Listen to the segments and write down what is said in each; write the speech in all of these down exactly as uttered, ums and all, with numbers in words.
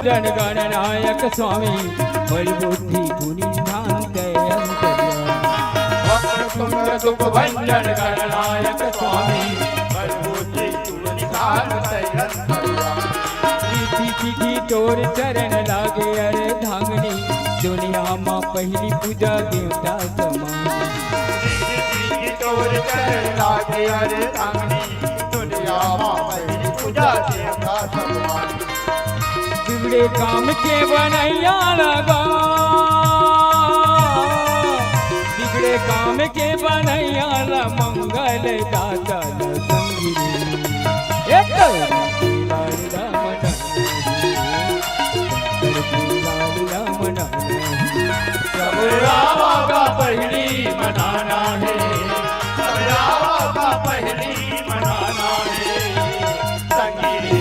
गणनायक स्वामी, बल बुद्धि गुण निधान कै अंतर्यामी। वक्रतुंड दुख भंजन गणनायक स्वामी, बल बुद्धि गुण निधान कै अंतर्यामी। सीधी सीधी तोर चरण लागे अर्धांगिनी, दुनिया मा पहली पूजा देवता समानी। सीधी सीधी तोर चरण लागे अर्धांगिनी, दुनिया मा पहली पूजा देवता समानी। बिगड़े काम के बनैया ला, बिगड़े काम के बनैया ला, मंगल दाता ला संगी रे। ए गौरी के लाल राम नाम नहीं, शंकर के लाल राम नाम नहीं। सबला बाबा पहली मनाना है, सबला बाबा पहली मनाना है, संगी रे।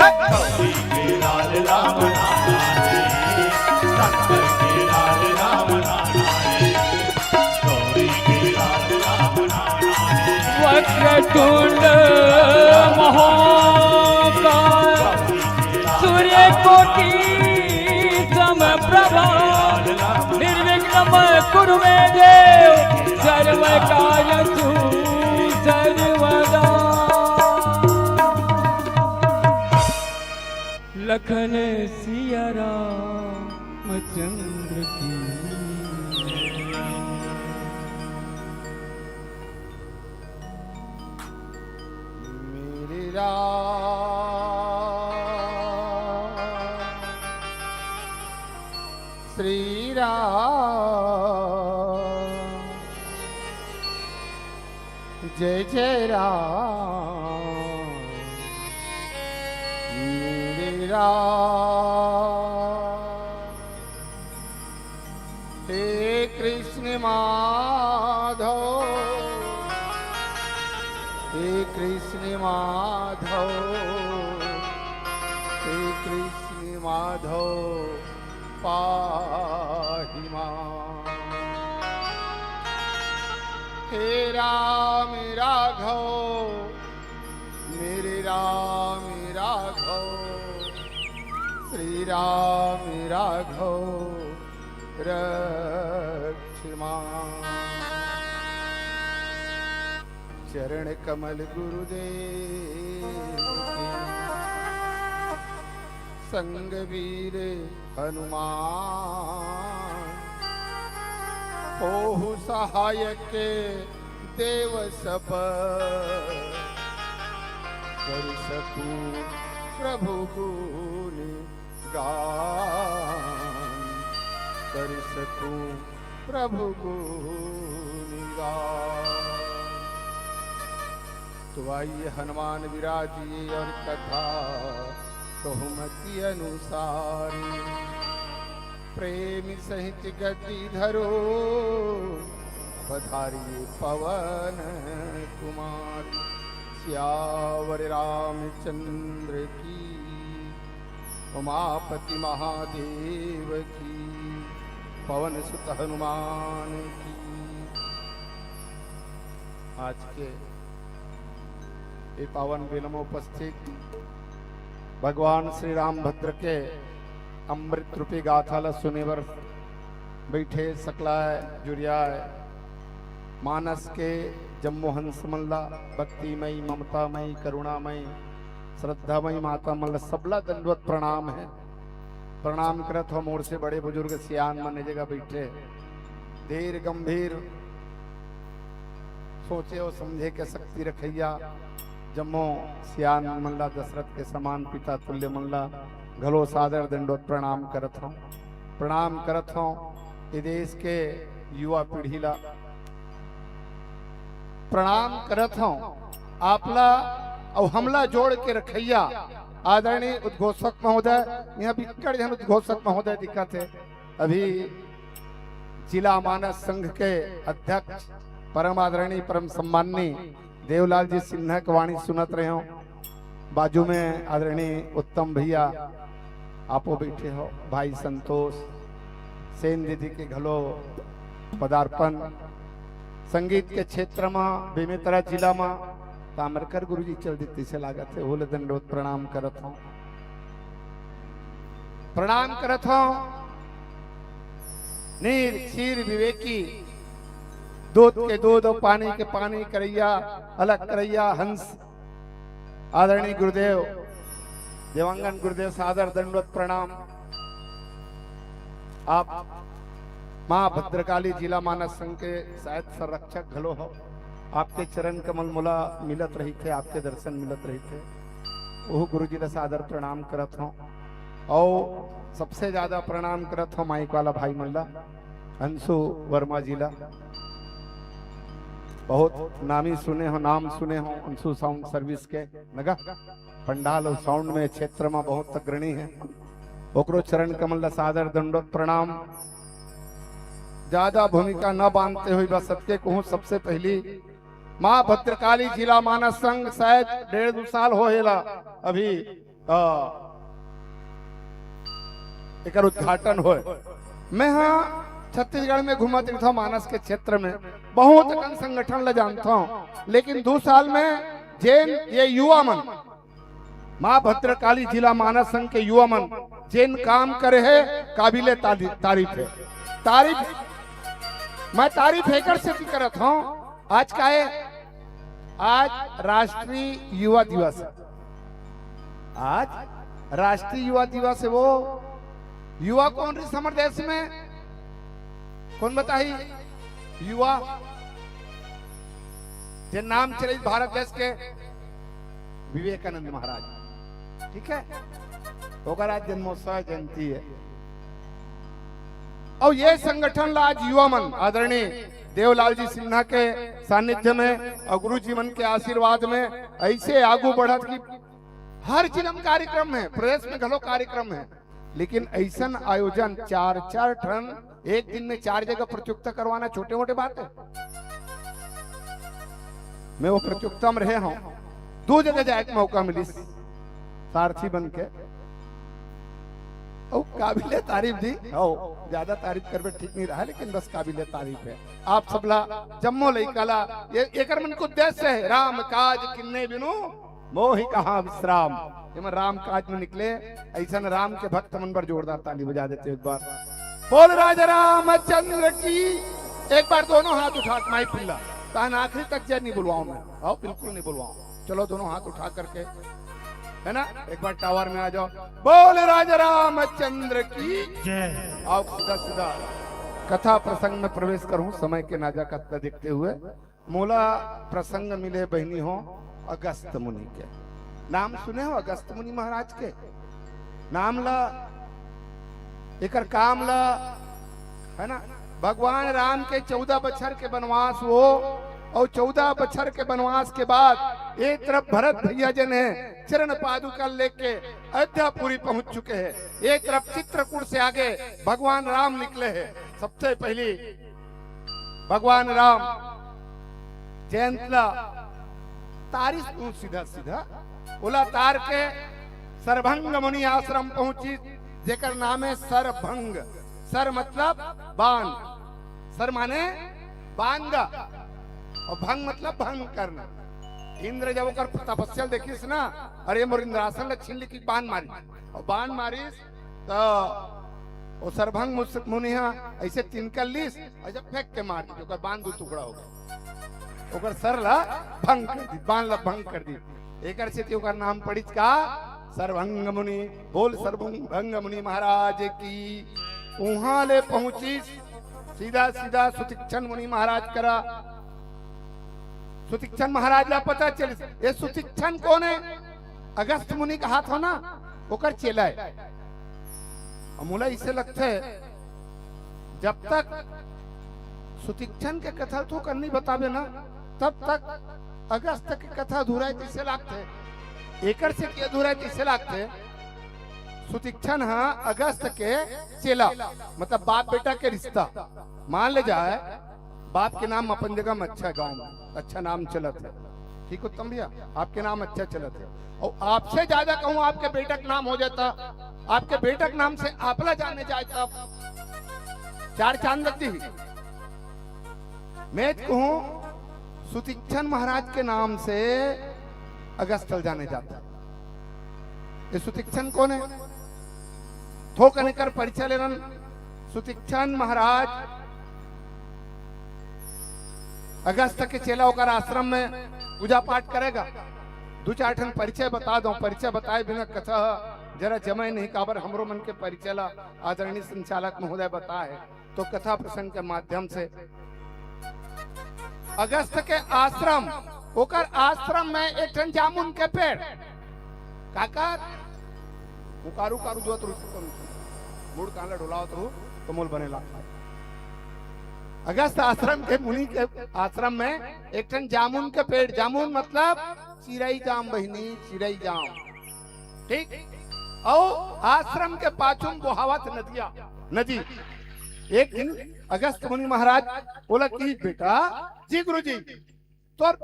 गौरी के लाल राम नाना है, शंकर के लाल राम नाना है, गौरी के लाल राम नाना है। वक्रतुंड महाकाय, सूर्यकोटि समप्रभा, निर्विघ्नं कुरु मे देव, सर्वकार्येषु सर्वदा। लखन सिया रामचंद्र की। मेरे राम, श्री राम, जय जय राम, मेरे राम। हे कृष्ण माधव, हे कृष्ण माधव, हे कृष्ण माधव, पाहि मां। हे राम राघव, मेरे राम राघव, श्री राम राघव, रक्ष मां। चरण कमल गुरुदेव के, संग वीर हनुमान, होहु सहायक देव सब, कर सकूं प्रभु गुण गान, कर सकूं प्रभु गुण गान। तो आइए हनुमान विराजिए और कथा कहूँ मति अनुसार। प्रेम सहित गद्दी धरो पधारिए पवन कुमार। सियावर रामचंद्र की, उमापति महादेव की, पवन सुत हनुमान की। आज के ये पावन बेला म उपस्थित भगवान श्री रामभद्र के अमृत रूपी गाथा ला सुने बर बैठे सकलाय जुरियाय मानस के जम्मो हंस मन ला, भक्तिमयी, ममतामयी, करुणामयी, श्रद्धामयी माता मन ला सबला दंडवत प्रणाम हे। प्रणाम करत हों मोर से बड़े बुजुर्ग सियान मन ए जगह बैठे, धीर गंभीर सोचे अउ समझे के शक्ति रखइया जम्मो सियान मन ला, दशरथ के समान पिता तुल्य मन ला घलो सादर दंडवत प्रणाम करत हों। प्रणाम करत हों ए देश के युवा पीढ़ी ला, प्रणाम करत हों आपला अउ हमला जोड़ के रखइया आदरणीय उद्घोषक महोदय। इहाँ बिक्कट झन उद्घोषक महोदय दिखत हे। अभी जिला मानस संघ के अध्यक्ष परम आदरणीय, परम सम्माननीय देवलाल जी सिन्हा के वाणी सुनत रहे हों। बाजू में आदरणीय उत्तम भैया आपो बैठे हो, भाई संतोष सेन दीदी के घलो पदार्पण। संगीत के क्षेत्र म बेमेतरा जिला म ताम्रकर गुरुजी चल दिस तइसे लागत हे, ओला दंडवत प्रणाम करत हों। प्रणाम करत हौं। नीर क्षीर विवेकी, दूध के दूध अउ पानी के पानी करइया, अलख करइया हंस आदरणीय गुरुदेव, देवांगन गुरुदेव, सादर दंडवत प्रणाम। आप माँ भद्रकाली जिला मानस संघ के शायद संरक्षक घलो हो। आपके चरण कमल मोला मिलत रहिथे, आपके दर्शन मिलत रहिथे, ओहू गुरु जी ला सादर प्रणाम करत हौं। अउ सबसे ज्यादा प्रणाम करत हौं माइक वाला भाई मन ला, अंशु वर्मा जी ला। बहुत नामी सुने हो, नाम सुने हो अंशु साउंड सर्विस के, नगा पंडाल अउ साउंड में क्षेत्र में बहुत अग्रणी है। ओकरो चरण कमल ला सादर दंडवत प्रणाम। ज्यादा भूमिका न बांधते हुए बस सबके कहूँ, सबसे पहली माँ भद्रकाली जिला मानस संघ शायद डेढ़ दो साल हो हेला अभी, अ, एकर उद्घाटन होए। मैं हाँ छत्तीसगढ़ में घूमत रहिथौं मानस के क्षेत्र में, बहुत अकन संगठन ला जानथौं, लेकिन दो साल में जेन ये युवा मन, माँ भद्रकाली जिला मानस संघ के युवा मन जेन काम करे हे, काबिले ताली-, तारीफ है। तारीफ, मैं तारीफ एकर सेती करत हौं, आज का है, आज राष्ट्रीय युवा दिवस है। आज राष्ट्रीय युवा दिवस है। वो युवा कौन रहिस हमर देश में, कौन बताही? युवा जे नाम चले भारत देश के, विवेकानंद महाराज, ठीक है, ओकर आज जन्मोत्सव जयंती है। अउ ये संगठन ला आज युवा मन आदरणीय देवलाल जी सिन्हा के सानिध्य में अउ गुरु जी मन के आशीर्वाद में ऐसे आगू बढ़त कि हर जिला में कार्यक्रम है, प्रदेश में घलो कार्यक्रम है, लेकिन ऐसन आयोजन चार चार ठन एक दिन में चार जगह प्रतियोगिता करवाना छोटे मोटे बात है। मैं वो प्रतियोगिता में रहे हौं, दो जगह जाए के मौका मिलिस सारथी बन के। अउ काबिले तारीफ दी हो, ज्यादा तारीफ करबे ठीक नहीं रहा, लेकिन बस काबिले तारीफ है। आप सबला, जम्मो लइका ला, ये एकर मन के उद्देश्य है, राम काज किन्ने बिनु मोहि कहाँ विश्राम। एमा राम काज में निकले, ऐसन राम के भक्त मन बर जोरदार ताली बजा देते एक बार। बोल राजा रामचंद्र की। एक बार दोनों हाथ उठा के माई पिल्ला, तहन आखिरी तक जय नहीं बुलवाऊं मैं। आओ, बिल्कुल नहीं बुलवाऊं। चलो, दोनों हाथ उठा करके, है ना, एक बार टावर में आ जाओ। बोल राजा रामचंद्र की जय। आओ, सीधा सीधा कथा प्रसंग में प्रवेश करूं, समय के नाजा कत्ता देखते हुए। मोला प्रसंग मिले बहिनी हो अगस्त मुनि के। नाम सुने हो अगस्त मुनि महाराज के? नाम ला, एकर काम ला, है ना? भगवान राम के चौदह बछर के बनवास हो, अउ चौदह बछर के बनवास के बाद एक तरफ भरत भैया जन है, चरण पादुका लेके अयोध्यापुरी पहुंच चुके हैं, एक तरफ चित्रकूट से आगे भगवान राम निकले हैं। सबसे पहली भगवान राम जयंत ला तारिस तू सीधा सीधा, ओला तार के सरभंग मुनि आश्रम पहुंचिस, जेकर नाम है सरभंग। सर मतलब बांध, सर माने बांध, अउ भंग मतलब भंग करना। इंद्र जब ओकर तपस्या ल देखिस ना, अरे मोर इंद्रासन ला छीन ले कि बांध मारिस, अउ बांध मारिस त ओ सरभंग मुस-, मुनि हा ऐसे तिनकर लिस, ऐसे फेंक के मार दी, ओकर बांध दू टुकड़ा हो गए, ओकर सर ला भंग कर दी, बांध ला भंग कर दी। एकर सेती ओकर नाम पड़िस का सरभंग मुनि। बोल सरभंग मुनि महाराज की। उहां ले पहुंचिस सीधा सीधा सुतीक्षण मुनि महाराज करा। सुतीक्षण महाराज ला पता चलिस, ये सुतीक्षण कोन है? अगस्त मुनि कहाथव ना, ओकर चेला है। अउ मोला इसे लगथे, जब तक सुतीक्षण के कथा ल थोकन नहीं बताबे ना, तब तक अगस्त के कथा अधूरा है जैसे लागथे। एकर सेती अधूरा है जैसे लागथे, सुतीक्षण हा अगस्त के चेला, मतलब बाप बेटा के रिश्ता। मान ले जाए, बाप के नाम अपन जगह में अच्छा है, गांव में अच्छा नाम चलत है, ठीक उत्तम भैया, आपके नाम अच्छा चलत है, अउ आपसे ज्यादा कहूं आपके बेटा के नाम हो जाता, आपके बेटा के नाम से आपला जाने जाए तब चार चांद लग जाही। मैं कहूं सुतीक्षण महाराज के नाम से अगस्त ल जाने जाता। ये सुतीक्षण कोन है? थोकन एकर परिचय लेनन। सुतीक्ष्ण महाराज अगस्त के चेला ओकर आश्रम में पूजा पाठ करेगा। दू चार ठन परिचय बता दो, परिचय बताए बिना कथा जरा जमे नहीं, काबर हमरो मन के परिचय ला आदरणीय संचालक महोदय बताए तो कथा प्रसंग के माध्यम से अगस्त के आश्रम, ओकर आश्रम में एक ठन जामुन के पेड़। काकर? उकारू कारू दुआ तो रुचि कम। मुड़ काला डोलावत रहू तो मोल बने लागता। अगस्त आश्रम के मुनि के आश्रम में एक ठन जामुन के पेड़, जामुन मतलब चिरई जाम बहिनी, चिरई जाम। ठीक? अउ आश्रम के पाछू में बोहावत नदिया, नदी। एक दिन अगस्त मुनि महाराज बोला कि बेटा, जी गुरुजी, तोर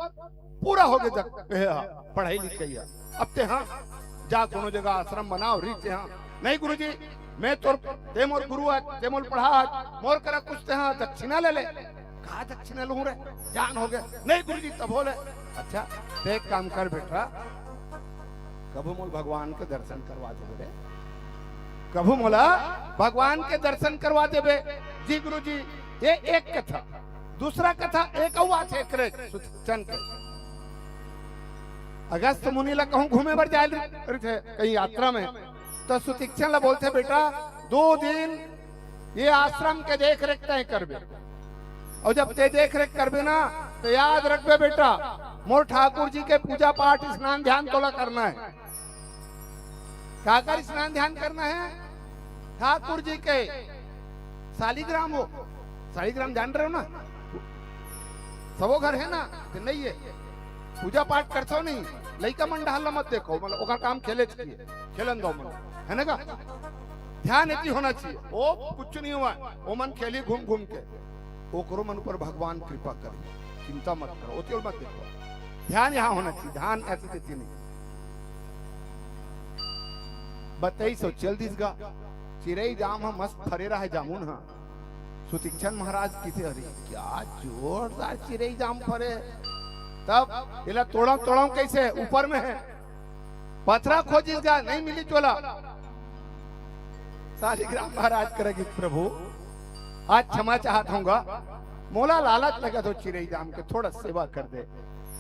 पूरा हो गए जग, ए, पढ़ाई लिखाई है। अब ते हाँ, जा कोनो जगह आश्रम बनाओ, रीत ते हाँ। नहीं गुरुजी, मैं तोर, ते मोर गुरु है, ते मोर पढ़ा है, मोर करा कुछ ते हाँ दक्षिणा ले ले। का दक्षिणा लूं रे? जान हो गया। नहीं गुरुजी, तब हो ले। अच्छा, ते एक काम कर बेटा, कभू मोल भगवान के दर्शन करवा देबे रे, कभू मोला भगवान के दर्शन करवा देबे। जी गुरुजी, ये एक कथा। दूसरा कथा एक अउ आथे एकरे सुतीक्षण के। अगस्त मुनि ला कहूं घूमे बर जाए रहिथे कहीं यात्रा में, तो सुतीक्षण ला बोलथे, बेटा, दो दिन ये आश्रम के देख रेख तय करबे, और जब ते देख रेख करबे ना, तो याद रखबे बेटा, मोर ठाकुर जी के पूजा पाठ स्नान ध्यान तोला करना है। काकर स्नान ध्यान करना है? ठाकुर जी के शालिग्राम हो, शालिग्राम जान रहे हो ना? सबो घर है ना? तो नहीं है, पूजा पाठ करथो नहीं, लइका मन डहर ला मत देखो, मतलब ओकर काम खेले चाहिए, खेलन दो मन, है ना का? ध्यान इतनी होना चाहिए, वो कुछ नहीं हुआ, वो मन खेली घूम घूम के, ओकरो मन ऊपर भगवान कृपा करे, चिंता मत करो, ओती ओर मत देखो, ध्यान यहाँ होना चाहिए, ध्यान ऐसे देती नहीं। बतई सो चल दिस गा, चिरई जाम ह मस्त फरे रहा है जामुन ह। सुतीक्षण महाराज किसे, अरे क्या जोरदार चिरई जाम फरे। तब एला तोड़व, तोड़व कैसे, ऊपर में है, पथरा खोजिस गा, नहीं मिली चोला। शालिग्राम महाराज करेगी, प्रभु आज क्षमा चाहत हूँ गा, मोला लालच लगा तो चिरई जाम के थोड़ा सेवा कर दे।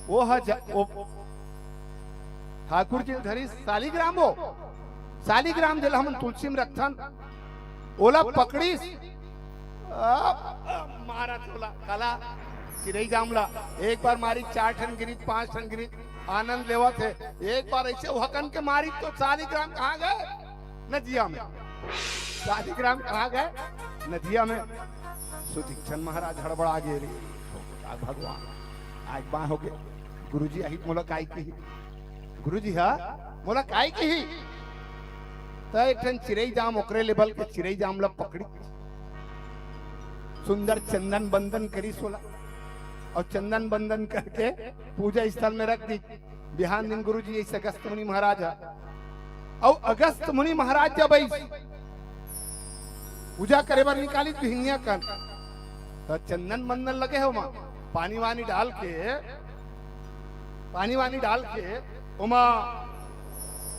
वो ह ज-, वो ठाकुर जी धरिस शालिग्राम हो, शालिग्राम जेला हमन तुलसी में रखथन, ओला पकड़िस, अब, अब मारत ओला, काला, चिरई जाम ला। एक बार मारी, चार ठन गिरिस, पांच ठन गिरिस, आनंद लेवत हे। एक बार ऐसे हकन के मारी तो शालिग्राम कहाँ गए? नदिया में। शालिग्राम कहाँ गए? नदिया में। सुतीक्षण महाराज हड़बड़ा गे रे, आ भगवान, आज बाय हो गे, गुरुजी आही मोला काय कही, गुरुजी हा मोला काय कही। त एक ठन चिरई जाम ओकरे लेवल के चिरई जाम ला पकड़ी, सुंदर चंदन बंदन करिस ओला, और चंदन बंदन करके पूजा स्थल में रख दी। बिहान दिन गुरुजी ऐसे अगस्त मुनि महाराज हा, अउ अगस्त मुनि महाराज जब आई पूजा करे बर निकाली बिहनिया कन, त चंदन बंदन लगे हे ओमा, पानी वानी डाल के, पानी वानी डाल के ओमा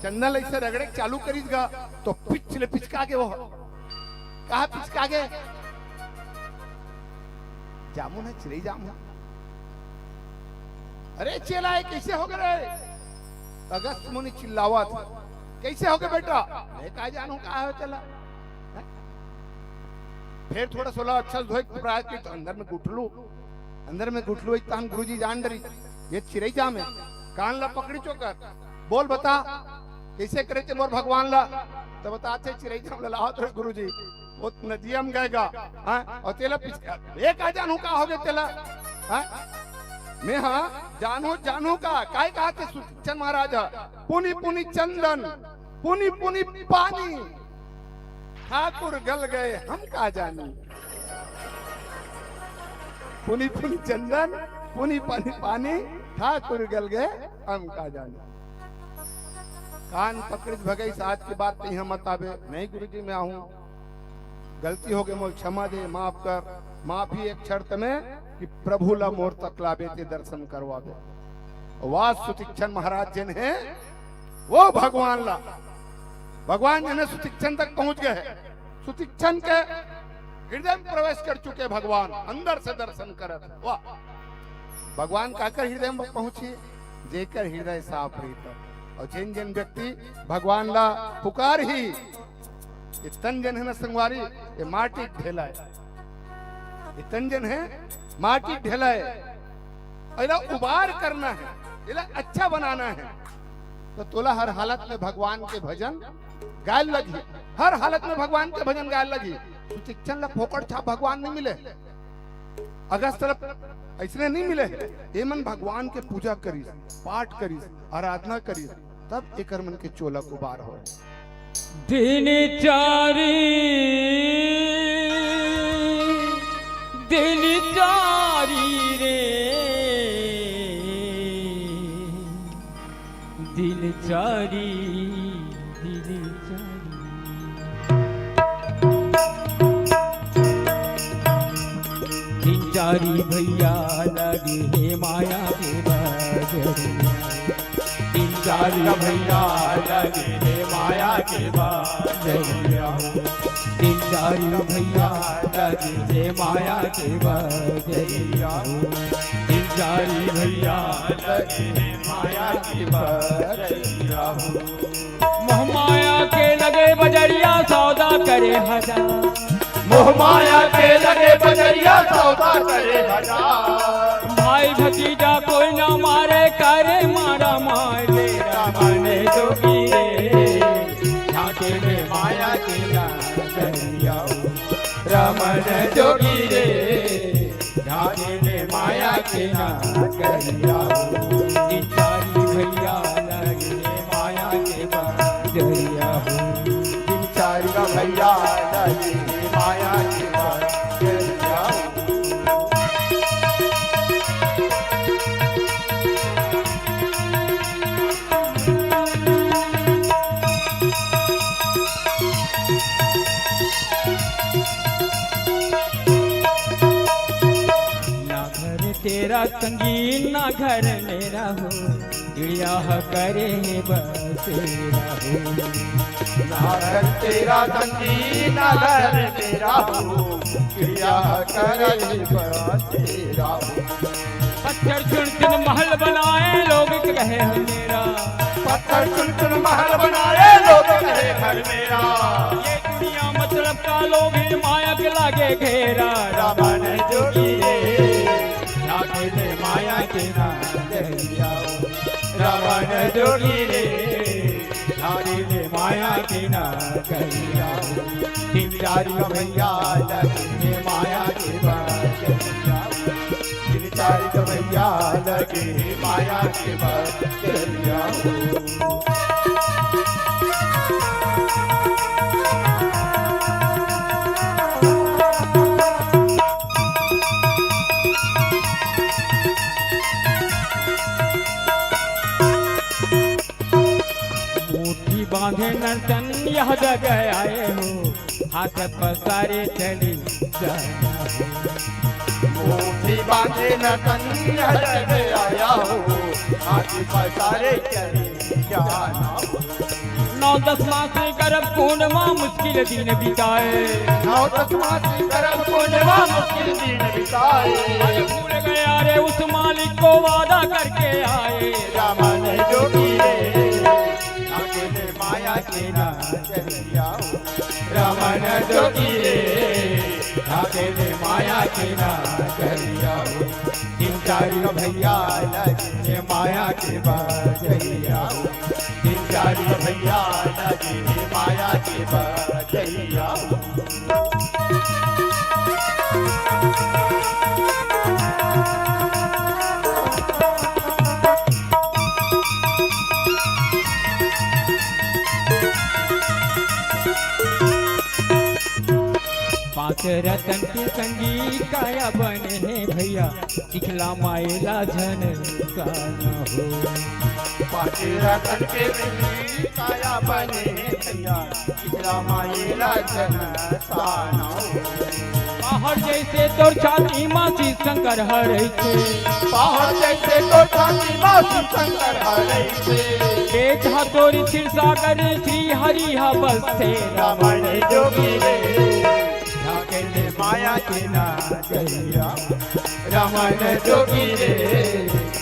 चंदन ऐसे रगड़े के चालू करिस गा, तो पिच ले पिचका गे वो। कहा पिचका गे? जामुन है, चिरई जाम है। अरे चेला, ये कैसे हो गए रे? अगस्त मुनि चिल्लावत, कैसे हो गए बेटा? मैं का जानू का हो चला। हैं? फिर थोड़ा सोला अच्छा धोए के प्रायश्चित, अंदर में गुठलू, अंदर में गुठलू एक तहन गुरुजी जान डरी, ये चिरई जाम है, कान ला पकड़ी चोकर, बोल बता, कैसे करे थे मोर भगवान ला? तो बताते चिरई जाम ला लावत रहे गुरुजी, वो नदिया में गएगा, हाँ, और तेला पिचका, ये का जानू का हो गए तेला, हाँ? मैं हाँ, जानू, जानू का, काय कहा थे सुतीक्षण महाराज, पुनि पुनि चंदन, पुनि पुनि पानी, ठाकुर गल गए हम का जानी। पुनि पुनि चंदन, पुनि पुनि पानी, ठाकुर गल गए हम का जानी। कान पकड़िस भगई, आज के बाद कहीं मत आबे। नहीं गुरुजी, मैं आहूं, गलती हो गई, मोल क्षमा दे, माफ कर। माफी एक शर्त में कि प्रभु ला मोर तक लाबे, ते दर्शन करवाबे। वाह, सुतीक्षण महाराज जिन है, वो भगवान ला भगवान जेन हे सुतीक्षण तक पहुंच गए हे, सुतीक्षण के हृदय में प्रवेश कर चुके भगवान, अंदर से दर्शन करत हे। वाह, भगवान काकर हृदय में पहुंची? जेकर हृदय साफ रही तब। अउ जेन जेन व्यक्ति भगवान ला पुकारही, ये तन जेन हे ना संगवारी, ये माटी के ढेला हे। ये तन जेन हे, माटी के ढेला हे। एला उबार करना हे, एला अच्छा बनाना हे, त तोला हर हालत में भगवान के भजन गाय ल लगही। हर हालत में भगवान के भजन गाय ल लगही। सुतीक्षण ला फोकट छाप भगवान नहीं मिले, अगस्त ला अइसने नहीं मिले। ये मन भगवान के पूजा करिस, पाठ करिस, आराधना करिस, तब एकर मन के चोला उबार होय। दिन चारी, दिन चारी रे, दिन चारी, दिन चारी। दिन चारी भैया लगे हे माया के बजरिया। दिन चारी भैया लगे हे माया के बजरिया हो। दिन चारी भैया लगे हे माया के बजरिया हो। दिन चारी भैया लगे हे माया के बजरिया हो। मोह माया के लगे बजरिया सौदा करे हजार। मोह माया के लगे बजरिया सौदा करे हजार। भाई भतीजा कोई ना मारे, करे मारा मारे। रमन जोगी रे, झांके में माया के नगरिया हो। रमन जोगी रे, झांके में माया के नगरिया हो। दिन चारी भैया लगे माया के बजरिया हो। दिन चारी भैया लगे माया के बजरिया हो। ना घर तेरा संगी ना घर मेरा हो, चिड़िया ह करे हे बसेरा हो। ना घर तेरा संगी ना घर मेरा हो, चिड़िया ह करे हे बसेरा हो। पत्थर चुन चुन महल बनाए लोग कहे हर मेरा। पत्थर चुन चुन महल बनाए लोग कहे घर मेरा। ये दुनिया मतलब का लोग हैं, माया के लागे घेरा। रमन जोगी रे, झांके में माया के नगरिया हो। रमन जोगी रे, झांके में माया के नगरिया हो। दिन चारी भैया लगे हे माया के बजरिया हो। दिन चारी भैया लगे हे माया के बजरिया हो। मुट्ठी बांधे नर्तन यह जगह आए हो, हाथ पसारे चली जाना हो। मुट्ठी बांधे नर्तन यह जगह आया हो, हाथ पसारे चली जाना हो। नौ दस मास गर्भ कुंड मां मुश्किल दिन बिताए। नौ दस मास गर्भ कुंड मां मुश्किल दिन बिताए। आज भूल गया रे उस मालिक को वादा करके आए। रमन जोगी रे, झांके में माया के नगरिया हो। रमन जोगी रे, झांके में माया के नगरिया हो। दिन चारी भैया लगे हे माया के बजरिया हो। दिन चारी भैया लगे हे माया के बजरिया हो। पांच रतन के संगी काया बने हे भैया, चिखला माएला झन काना हो। पांच रतन के संगी काया बने हे भैया, चिखला माएला झन काना हो। पहाड़ जैसे तोर छाती मां शिव शंकर हर रहिथे। पहाड़ जैसे तोर छाती के धातोरी क्षीर सागर श्री हरि ह बसथे। रमन जोगी रे, झांके ले माया के नजरिया। रमन जोगी रे,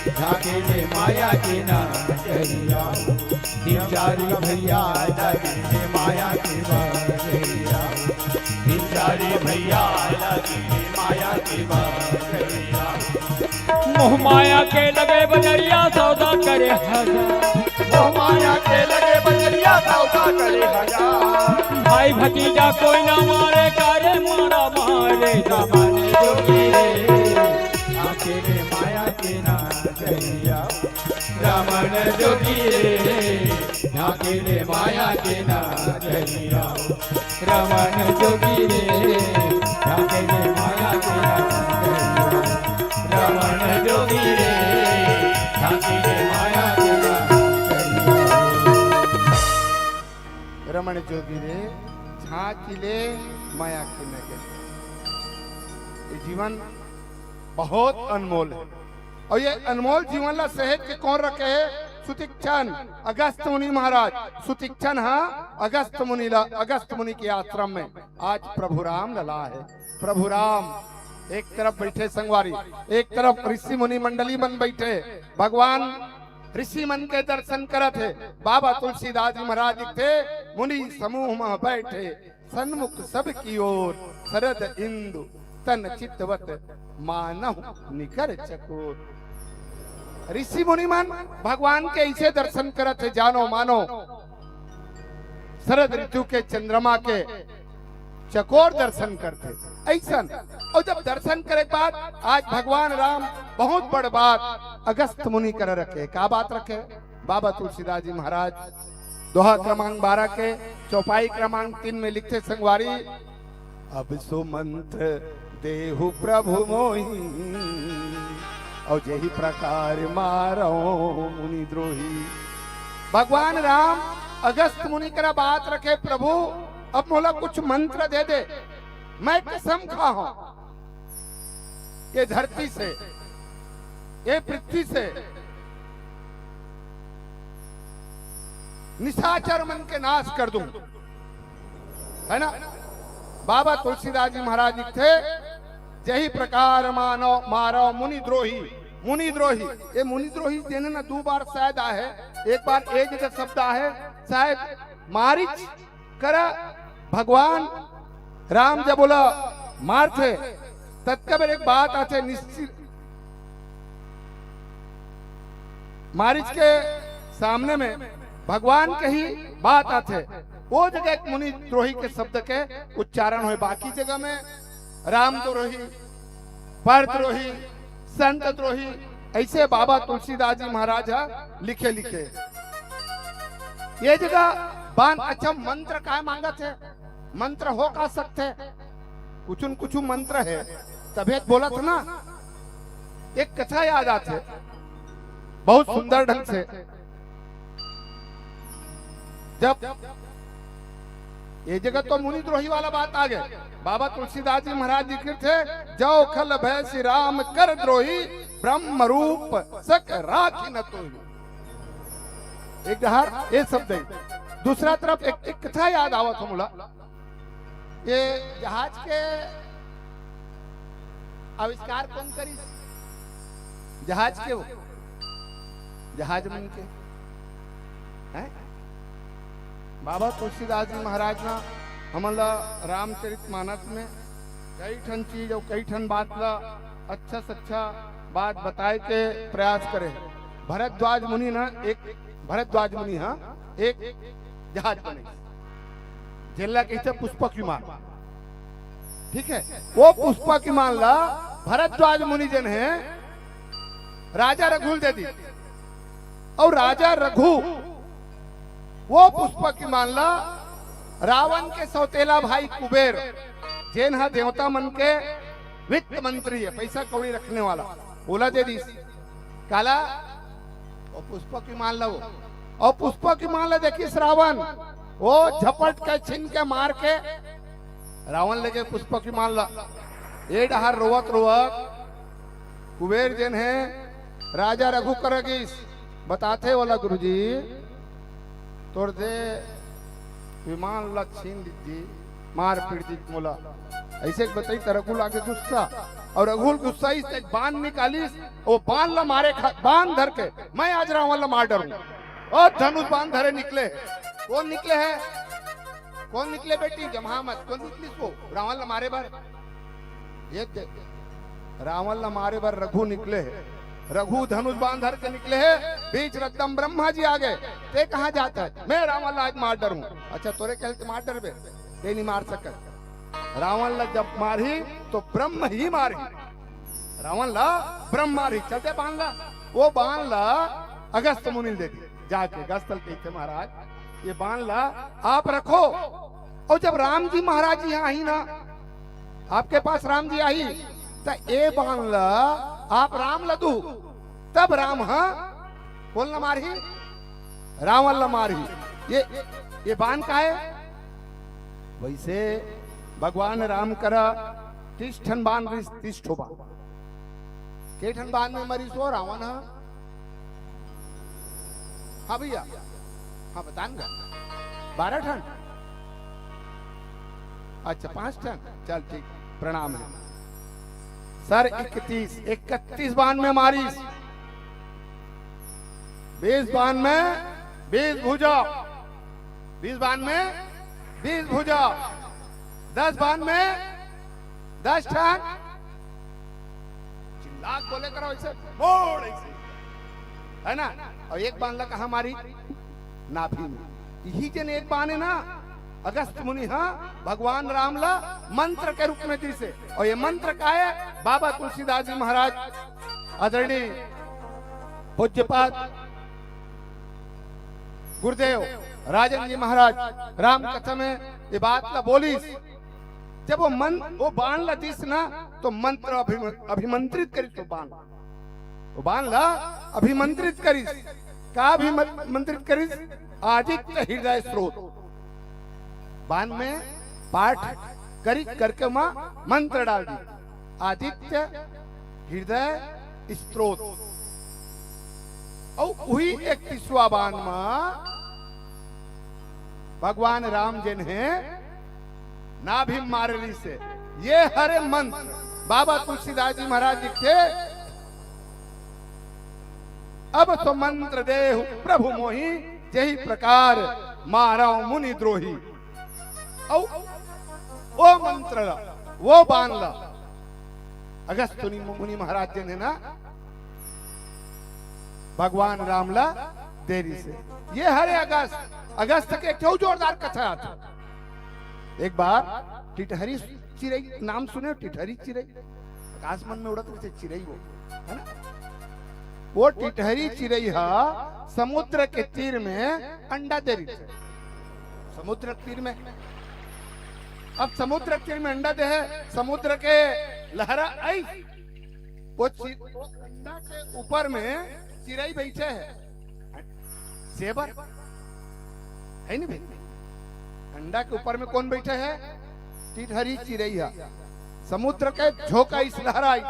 झांके ले माया के नजरिया। तीन चार भैया लगे ले माया के बजरिया। तीन चार भैया लगे ले माया के बजरिया। मोह माया के लगे बजरिया सौदा करे हजार। मोह माया के लगे बजरिया सौदा करे हजार। भाई भतीजा कोई ना मारे, करे मारा मारे। रमन जोगी रे, झांके ले माया के नजरिया। रमन जोगी रे, झांके ले माया के नजरिया। रमन जोगी रे, झांके ले माया के नजरिया। रमन जोगी रे, झांके ले माया के नजरिया। रमन जोगी रे, झांकी ले माया के नजरिया। ये जीवन बहुत अनमोल है। अउ ये अनमोल जीवन ला सहेज के कोन रखे हे? सुतीक्षण, अगस्त मुनि महाराज। सुतीक्षण ह अगस्त मुनि ला, अगस्त मुनि के आश्रम में आज प्रभु राम ला लाय हे। प्रभु राम एक तरफ बइठे संगवारी, एक तरफ ऋषि मुनि मंडली मन बइठे। भगवान ऋषि मन के दर्शन करत हे। बाबा तुलसीदास जी महाराज दिखथे, मुनि समूह म बइठे सन्मुख सब की ओर, शरद इंदु तन चितवत मानहु निकर चकोर। ऋषि मुनि मन भगवान के अइसे दर्शन करत हे, जानो मानो शरद ऋतु के चंद्रमा के चकोर दर्शन करथे अइसन। अउ जब दर्शन करे के बाद आज भगवान राम बहुत बड़ बात अगस्त मुनि करा रखे। का बात रखे? बाबा तुलसीदास जी महाराज दोहा क्रमांक बारह के चौपाई क्रमांक तीन में लिखथे संगवारी, अब सो मंत्र देहु प्रभु मोहि, अउ जेहि प्रकार मारौ मुनि द्रोही। भगवान राम अगस्त मुनि करा बात रखे, प्रभु अब मोला कुछ मंत्र दे दे, मैं कसम खाहूं ये धरती से, ये पृथ्वी से निशाचर मन के नाश कर दूं, है ना? बाबा तुलसीदास जी महाराज लिखथे, जेहि प्रकार मानव मारव मुनि द्रोही। मुनि द्रोही, ये मुनि द्रोही जेन ह ना दू बार शायद आहे, एक बार ए जगह शब्द आहे, शायद मारीच करा भगवान राम जब ओला मारथे, ततका बेर एक बात आथे निश्चित, मारीच के सामने में भगवान के ही बात आथे, वो जगह एक मुनि द्रोही के शब्द के उच्चारण होय, बाकी जगह में राम द्रोही, पर द्रोही, संत द्रोही, अइसे बाबा तुलसीदास जी महाराज ह लिखे लिखे। ये जगह बान अच्छा मंत्र काय मांगत हे? मंत्र हो का सकथे? कुछुन कुछु मंत्र हे, तभे त बोलत ना। एक कथा याद आथे, बहुत सुंदर ढंग से। जब ये जगह तो मुनि द्रोही वाला बात आ गए, बाबा तुलसीदास जी महाराज जी लिखथे, "जौ खल भय श्री राम कर द्रोही, ब्रह्म रूप सक राखि न तोही।" एक डहर ये शब्द है, दूसरा तरफ एक, एक कथा याद आवत हे मोला। ये जहाज के आविष्कार कोन करिस? जहाज के हो, जहाज मन के हैं? बाबा तुलसीदास जी महाराज ना हमन ला रामचरित मानस में कई ठन चीज अउ कई ठन बात ला अच्छा से अच्छा बात बताए के प्रयास करे। भरद्वाज मुनि ना एक, भरद्वाज मुनि हा एक जहाज बने, जेला कहिथे पुष्पक विमान। ठीक है, वो पुष्पक विमान ला भरद्वाज मुनि जेन हे राजा रघु ल दे दी। अउ राजा रघु वो पुष्पक विमान ला रावण के सौतेला भाई कुबेर, जेन हा देवता मन के वित्त मंत्री हे, पैसा कौड़ी रखने वाला, ओला दे दीस। काला? वो पुष्पक विमान ला वो। अउ पुष्पक विमान ला देखिस रावण, वो झपट के छीन के मार के रावण लेगे पुष्पक विमान ला। ए डहर रोवत रोवत कुबेर जेन हे राजा रघु करा गिस, बताथे ओला गुरुजी, तोर दे विमान ला छीन लीस जी, मार पीट दीस मोला। अइसे के बताइस त रघु लागे गुस्सा, अउ रघु गुस्सा अइस त एक बाण निकालिस, ओ बाण ला मारे खा-, बाण धर के, मैं आज रावण ला मार डरूं। ओ धनुष बाण धरे निकले हे। कोन निकले हे? कोन निकले बेटी? जम्हा मत। कोन निकलिस वो? रावण ला मारे बर। ये दे, रावण ला मारे बर रघु निकले हे। रघु धनुष बाण धर के निकले हे, बीच रद्दा म ब्रह्मा जी आगे। ते कहाँ जात हस? मैं रावण ला आज मार डरूं। अच्छा, तोरे कहे ले ते मार डरबे? ते नहीं मार सकत। रावण ला जब मारही तो ब्रह्म ही मारही। रावण ला ब्रह्म मारही। चल दे बाण ला। वो बाण ला अगस्त मुनि ल दे दी। जाके अगस्त ल कहिथे, महाराज, ये बाण ला आप रखो, अउ जब राम जी महाराज इहाँ आही ना, आपके पास राम जी आही, त ए बाण ला आप राम ला दू, तब राम ह कोन ला मारही? रावण ला मारही। ये, ये बाण का हे? वइसे भगवान राम करा तीस ठन बाण रिहिस, तीस ठो बाण। के ठन बाण में मरिस वो रावण ह? हाँ भैया, हाँ, बता न गा। बारह ठन? अच्छा, पांच ठन। चल ठीक, प्रणाम हे। सर इकतीस, इकतीस बाण में मारिस। बीस बाण में बीस भुजा, बीस बाण में बीस भुजा, दस बाण में दस ठन। चिल्ला के बोले करो, ऐसे मोड़ ऐसे, है ना? अउ एक बाण ला कहाँ मारी? नाभि में। इही जेन एक बाण हे ना, अगस्त मुनि ह भगवान राम ला मंत्र के रूप में दिस हे। अउ ये मंत्र का हे? बाबा तुलसीदास जी महाराज, आदरणीय पूज्यपाद गुरुदेव राजन जी महाराज राम कथा में ये बात ला बोलिस। जब वो मन, वो बाण ला दिस ना, तो मंत्र अभिम-, अभिमंत्रित करिस वो बाण। वो बाण ला अभिमंत्रित करिस। का अभिमंत्रित करिस? आदित्य हृदय स्रोत। बाण में पाठ करी करके ओमा मंत्र डाल दी। आदित्य हृदय स्रोत। अउ उही इकतीसवाँ बाण म भगवान राम जेन हे नाभि म मारे रिहिस हे। ये हरे मंत्र। बाबा तुलसीदास जी महाराज लिखथे, "अब सो मंत्र देहु प्रभु मोहि, जेहि प्रकार मारव मुनि द्रोही।" अउ वो मंत्र ला, वो बाण ला अगस्त मुनि, मुनि महाराज जेन हे ना, भगवान राम ला दे रिहिस हे। ये हरे अगस्त, अगस्त के एक ठो जोरदार कथा आथे। एक बार टिटहरी चिरई, नाम सुने हो टिटहरी चिरई? आकाश मन में उड़त रहिथे चिरई वो, है ना? वो टिटहरी चिरई हा समुद्र के तीर में अंडा दे रिहिस हे। समुद्र के तीर में, अब समुद्र के तीर में अंडा दे हे, समुद्र के लहरा आई, वो चि-, वो अंडा के ऊपर में चिरई बइठे हे, सेबर, है नी भाई? अंडा के ऊपर में कोन बइठे हे? टिटहरी चिरई हा। समुद्र के झोंका आइस, लहरा आइस,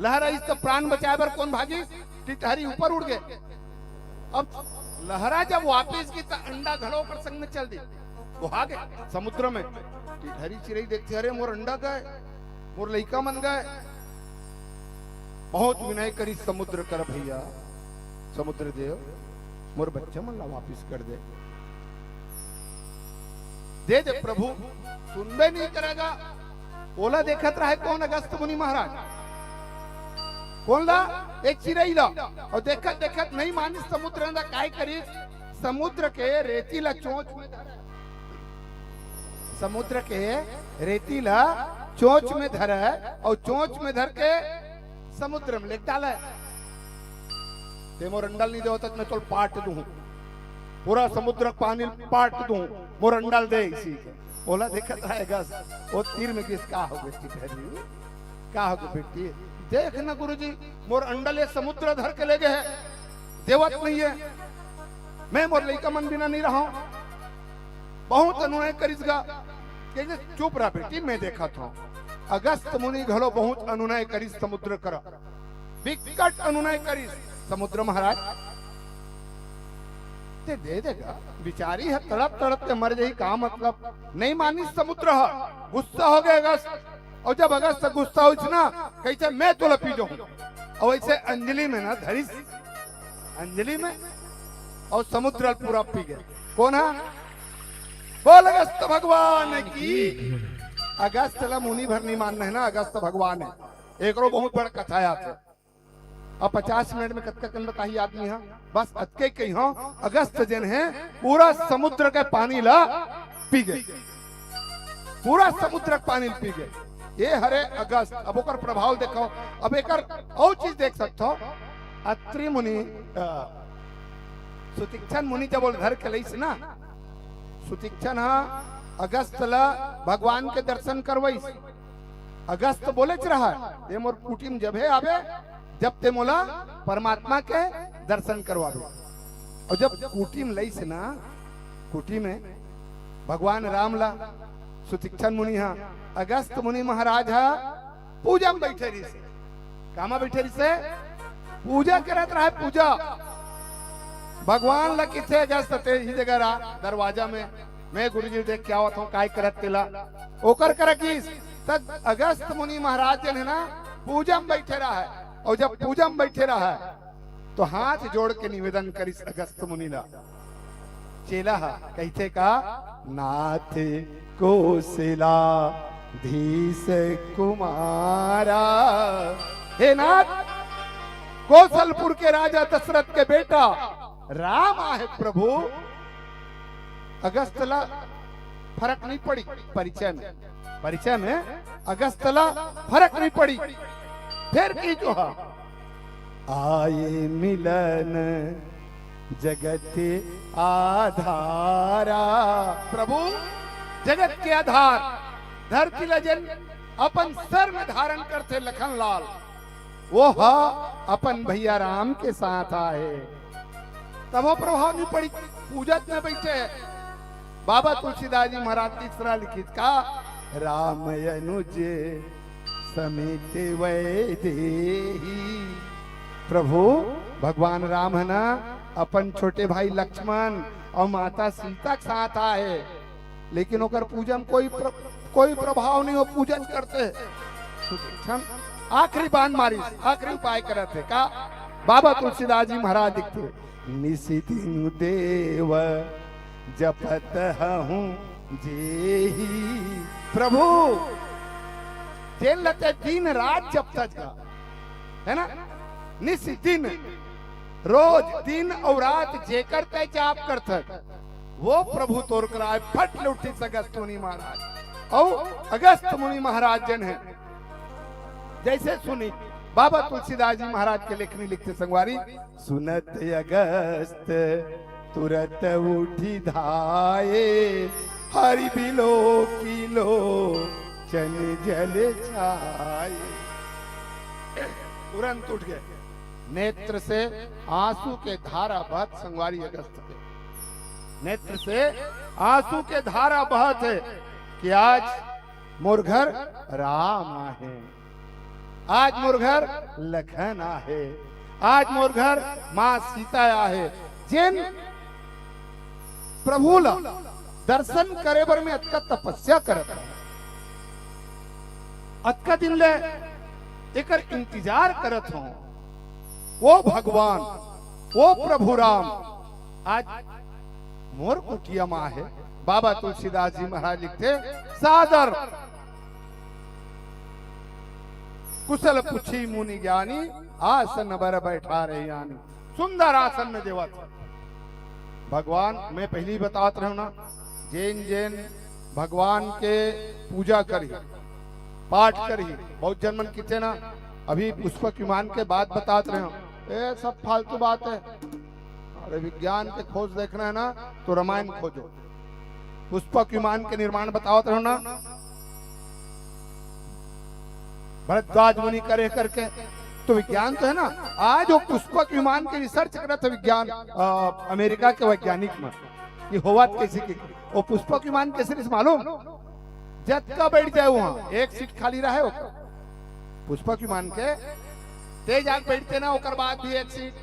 लहरा आइस त प्राण बचाए बर कोन भागिस? टिटहरी ऊपर उड़ गे। अब लहरा जब वापिस गिस त अंडा घलो ओकर संग में चल दिस, वो आ गे समुद्र में। टिटहरी चिरई देखथे, "अरे मोर अंडा गे, मोर लइका मन गे।" बहुत विनय करिस समुद्र कर भैया, समुद्र देव, मोर बच्चा मन ला वापिस कर दे। दे दे प्रभु, सुनबे नहीं करेगा। ओला देखत रहे कोन? अगस्त मुनि महाराज। कोन ला? एक चिरई ला। अउ देखत देखत नहीं मानिस समुद्र ला, काय करिस? समुद्र के रेती ला चोंच में धरे, समुद्र के रेती ला चोंच में धरे, अउ चोंच में धर के समुद्र में लेग डाले। "ते मोर अंडा ल नहीं देवत त मैं तोला पाट दूं, पूरा समुद्र के पानी ल पाट दूं, मोर अंडा ल दे।" इसी के ओला देखत रहेगा, वो तीर में गिस, "का हो गे टिटहरी, का हो गे बेटी? देख ना गुरुजी, मोर अंडा ल ये समुद्र धर के ले गे हे, देवत नहीं हे, मैं मोर लइका मन बिना नहीं रहूं।" बहुत अनुनय करिस गा, कहिस, "चुप रह बेटी, मैं देखत हूं।" अगस्त मुनि घलो बहुत अनुनय करिस समुद्र करा, बिकट अनुनय करिस समुद्र महाराज। ते दे देगा, बिचारी ह तड़प तड़प के मर जाही, का मतलब? नहीं मानिस समुद्र ह, गुस्सा हो गया अगस्त। अउ जब अगस्त गुस्सा होइस ना, कहिथे, "मैं तोला पी जाहूं।" अउ ऐसे अंजलि में ना धरिस, अंजलि में, अउ समुद्र ल पूरा पी गे। कोन ह? बोल अगस्त भगवान की। अगस्त ला मुनि भर नहीं मानना है ना, अगस्त भगवान है। एकरो बहुत बड़ कथा आथे। अब पचास मिनट में कतका कन बताही आदमी ह, बस अतके कही हो, अगस्त जेन है पूरा समुद्र के पानी ला पी गे, पूरा समुद्र के पानी ला पी गे। ये हरे अगस्त। अब ओकर प्रभाव देखो, अब एकर अउ चीज देख सकथो। अत्रि मुनि, अ, सुतीक्षण मुनि जब ओला धर के लइस ना, सुतीक्षण ह अगस्त ला भगवान के दर्शन करवइस। अगस्त बोलेच रहा, "ये मोर कुटी म जभे आबे, जब ते मोला परमात्मा के दर्शन करवाबे।" अउ जब कुटी म लइस ना, कुटी में भगवान राम ला सुतीक्षण मुनि हा, अगस्त मुनि महाराज हा पूजा में बैठे रहिसे। कामा बैठे रहिसे? पूजा करत रहे, पूजा। भगवान ला किथे, "अगस्त ते ही जगह रहा, दरवाजा में, मैं गुरुजी देख के आवत हूँ, काय करत तेला।" ओकर करा किस, तब अगस्त मुनि महाराज जन है ना, पूजा में बैठे रहा है। और जब पूजा में बैठे रहा है, तो हाथ जोड़ के निवेदन करिस अगस्त मुनि ला। चेला हा कहिथे का, "नाथ कोसलाधीश कुमारा, हे नाथ, कोसलपुर के राजा दशरथ के बेटा राम आहे प्रभु।" अगस्त ला फरक नहीं पड़ी परिचय में, परिचय में अगस्त ला फरक नहीं पड़ी। फिर की जो हा, "आए मिलन जगत आधारा।" प्रभु जगत के आधार, धरती ला जेन अपन सर में धारण करथे लखन लाल, वो हा अपन भैया राम के साथ आए। तब वो प्रभाव नहीं पड़ी, पूजत में बैठे। बाबा तुलसीदास जी महाराज तीसरा लिखित का, "राम अनुज समेत वैदेही।" प्रभु भगवान राम है ना, अपन छोटे भाई लक्ष्मण और माता सीता के साथ आए, लेकिन ओकर पूजा में कोई प्र-, कोई प्रभाव नहीं हो, पूजा करते हैं। सुतीक्षण आखिरी बाण मारिस, आखिरी उपाय करत है का? बाबा तुलसीदास जी महाराज लिखते, "निशि दिन देव जपत हूँ जेही।" प्रभु जेन ला ते दिन रात जपत जा, है ना, निशि दिन, रोज दिन और रात जेकर ते जाप करथस, वो प्रभु तोर करा आए। फट ले उठिस अगस्त मुनि महाराज। और अगस्त मुनि महाराज जन है, जैसे सुनी बाबा तुलसीदास जी महाराज के लेखनी लिखते संगवारी, "सुनत अगस्त तुरत उठि धाये, हरि बिलोकि लोचन जल छाये।" तुरंत उठ गए, नेत्र से आंसू के धारा बहत संगवारी अगस्त के नेत्र से आंसू के धारा बहत है कि आज मोर घर राम आहे, आज मोर घर लखन आहे, आज मोर घर माँ सीता आहे, जेन प्रभु ला दर्शन करे बर मैं अतका तपस्या करत हूँ, अतका दिन ले एकर इंतजार करत हूँ। वो भगवान, वो प्रभु राम आज मोर कुटिया मा हे। बाबा तुलसीदास जी महाराज लिखथे, सादर कुशल पूछी मुनि ज्ञानी, आसन बर बैठारे आनी। सुंदर आसन में देवत। भगवान, मैं पहले ही बतात रहे हूं ना, जेन जेन भगवान के पूजा करही, पाठ करही, बहुत जन मन किथे ना, अभी पुष्पक विमान के बात बतात रहे हूं, ये सब फालतू बात है। अरे, विज्ञान के खोज देखना है ना, तो रामायण खोजो। पुष्पक विमान के निर्माण बतावत रहे हूं ना, भरद्वाज मुनि करे करके, तो विज्ञान तो है ना। आज वो पुष्पक विमान के research करत हे विज्ञान, अ, अमेरिका के वैज्ञानिक मन, कि होवत कैसे की, वो पुष्पक विमान कैसे रिहिस मालूम? जतका बैठ जाए वहां, एक seat खाली रहे ओकर। पुष्पक विमान के ते जाके बैठते ना, ओकर बाद भी एक सीट।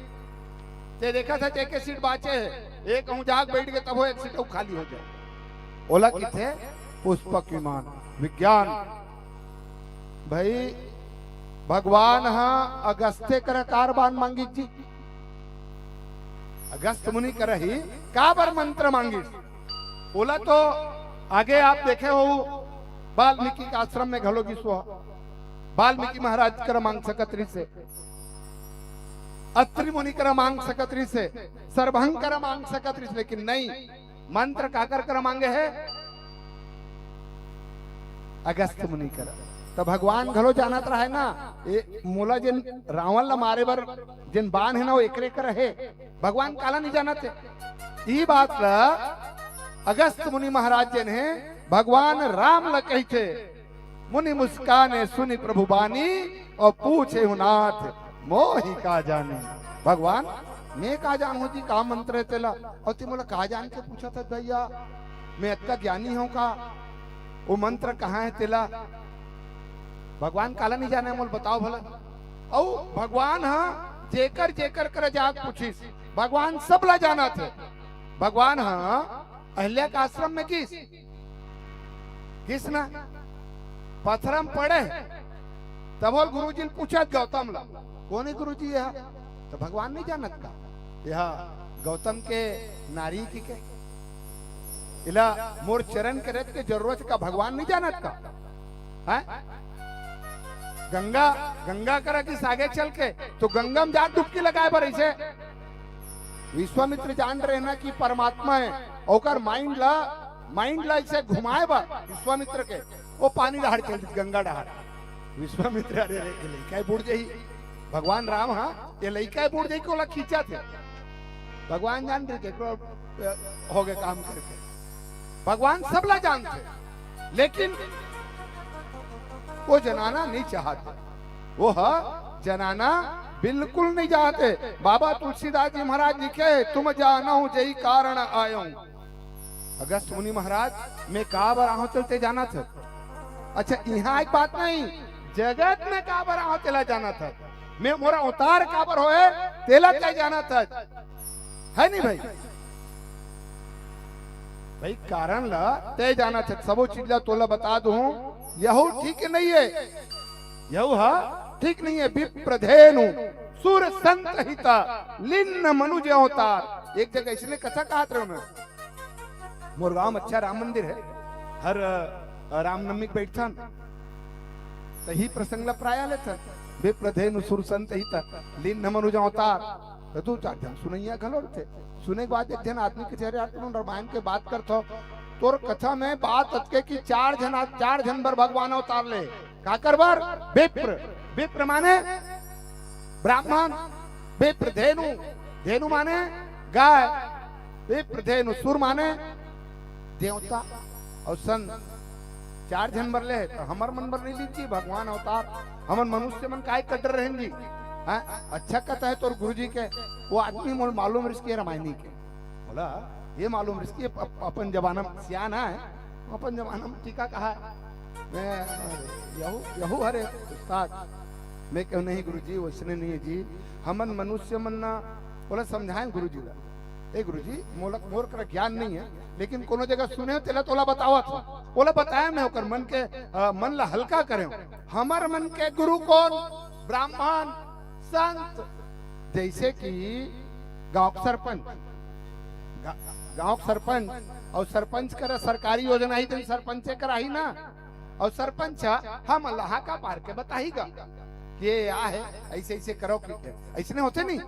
ते देखा था, एक सीट बाचे हे, एक कहूँ जाके बैठ के तब वो एक सीट अउ खाली हो जाए। ओला किथे? पुष्पक विमान। विज्ञान। भाई, भगवान हा अगस्त्य करा कार बान मांगिस जी। अगस्त मुनि करा ही काबर मंत्र मांगिस? ओला तो आगे आप देखे हो, वाल्मीकि के आश्रम में घलो गिस हो। वाल्मीकि महाराज करा मांग सकत रहिस हे, अत्रि मुनि करा मांग सकत रहिस हे, सरभंग करा मांग सकत रहिस हे, लेकिन नहीं, मंत्र काकर करा मांगे हे? अगस्त मुनि करा। त भगवान घलो जानत रहे ना, ए, मोला जेन रावण ला मारे बर जेन बान हे ना, वो एकरे करा हे। भगवान काला नहीं जानत हे? ई बात ला अगस्त मुनि महाराज जेन हे, भगवान राम ला कहिथे, मुनि मुस्काने सुनि प्रभु बानी, अउ पूछेउ नाथ मोहि का जानी। भगवान, मैं का जानहूं जी, का मंत्र हे तेला? अउ ते मोला का जान के पूछत हस भैया, मैं अतका ज्ञानी हूं का? वो मंत्र कहाँ हे तेला? भगवान काला नहीं जाने, मोला बताव भला। अउ भगवान हा जेकर जेकर करा जाके पूछिस, भगवान सबला जानत हे। भगवान हा अहिल्या के आश्रम में गिस, गिस ना, पथरा म पड़े हे, तब वो गुरुजी ल पूछत गौतम ला, "कोन हे गुरुजी यह?" त भगवान नहीं जानत का? यह गौतम के नारी कहिके, एला मोर चरण के रज के जरूरत का भगवान नहीं जानत का? हैं? गंगा, गंगा करा गिस आगे चल के, त गंगा म जा डुबकी लगाए बर अइसे। विश्वामित्र जान रहे ना कि परमात्मा हे, ओकर mind ला, mind ला अइसे घुमाए बर विश्वामित्र के, वो पानी डहार चल दिस, गंगा डहार। विश्वामित्र, "अरे रे, ये लइका बुड़ जाही।" भगवान राम, हाँ, ये लइका बुड़ जाही, ओला खींचत हे। भगवान जान रहे केकरो, अ, हो गए काम करके। भगवान सबला जानथे, लेकिन वो जनाना नहीं चाहते। वो ह जनाना बिल्कुल नहीं चाहते। बाबा तुलसीदास जी महाराज लिखे, "तुम जानहु जेहि कारण आयहु।" अगस्त मुनि महाराज, मैं काबर आहूं तेला ते जानत हस? अच्छा, इहां एक बात नहीं, जगत में काबर आहूं तेला जानत हस? मैं, मोर अवतार काबर होए, तेला ते जानत हस? हे नहीं भाई? भाई, कारण ला ते जानत हस, सबो चीज ला तोला बता दूं, यहू ठीक नहीं हे। यहू हा ठीक नहीं हे। विप्र धेनु सुर संत हिता, लीन मनुज अवतार। एक जगह इसने कथा कहत रहे मैं, मोर गांव म अच्छा राम मंदिर हे, हर, अ, रामनवमी के बैठथन, त इही प्रसंग ला प्रायः लेथन, विप्र धेनु सुर संत हिता, लीन मनुज अवतार। त दू चार झन सुनइया घलो रहिथे। सुने के बाद एक झन आदमी कहिथे, "अरे यार, तुमन रामायण के बात करथव, तोर कथा में बात अतके कि चार झन, चार झन बर भगवान अवतार ले।" काकर बर? विप्र। विप्र माने ब्राह्मण, विप्र धेनु, धेनु माने गाय, विप्र धेनु सुर माने देवता अउ संत। चार झन बर ले हे, त हमर मन बर नहीं लीन जी भगवान अवतार? हमन मनुष्य मन काय कड्डर रहेन जी? हाँ, अच्छा कथा हे तोर गुरुजी के, वो आदमी मोला मालूम रहिस के रामायणी के। बोला, ये मालूम रहिस के अप-, अपन जमाना म सियान हे, अपन जमाना म टीका कहा हे। मैं, यहू, यहू हरे उस्ताद। मैं कहूं, "नहीं गुरुजी, वइसने नहीं हे जी, हमन मनुष्य मन ना।" बोला, समझाएं गुरुजी ला, "ए गुरुजी, मोला, मोर करा ज्ञान नहीं हे, लेकिन कोनो जगह सुने हो तेला तोला बतावत हूं।" बोला, "बताएं, मैं ओकर मन के, अ, मन ला हल्का करेंव।" हमर मन के गुरु कोन? ब्राह्मण, संत। जैसे कि गांव के सरपंच, गा-, गांव के सरपंच अउ सरपंच करा सरकारी योजना ही, तेन सरपंचे करा ही ना। अउ सरपंच ह हमन ला हाका पार के बताही गा, ये आ हे, अइसे अइसे करव कि, अइसने होथे नहीं।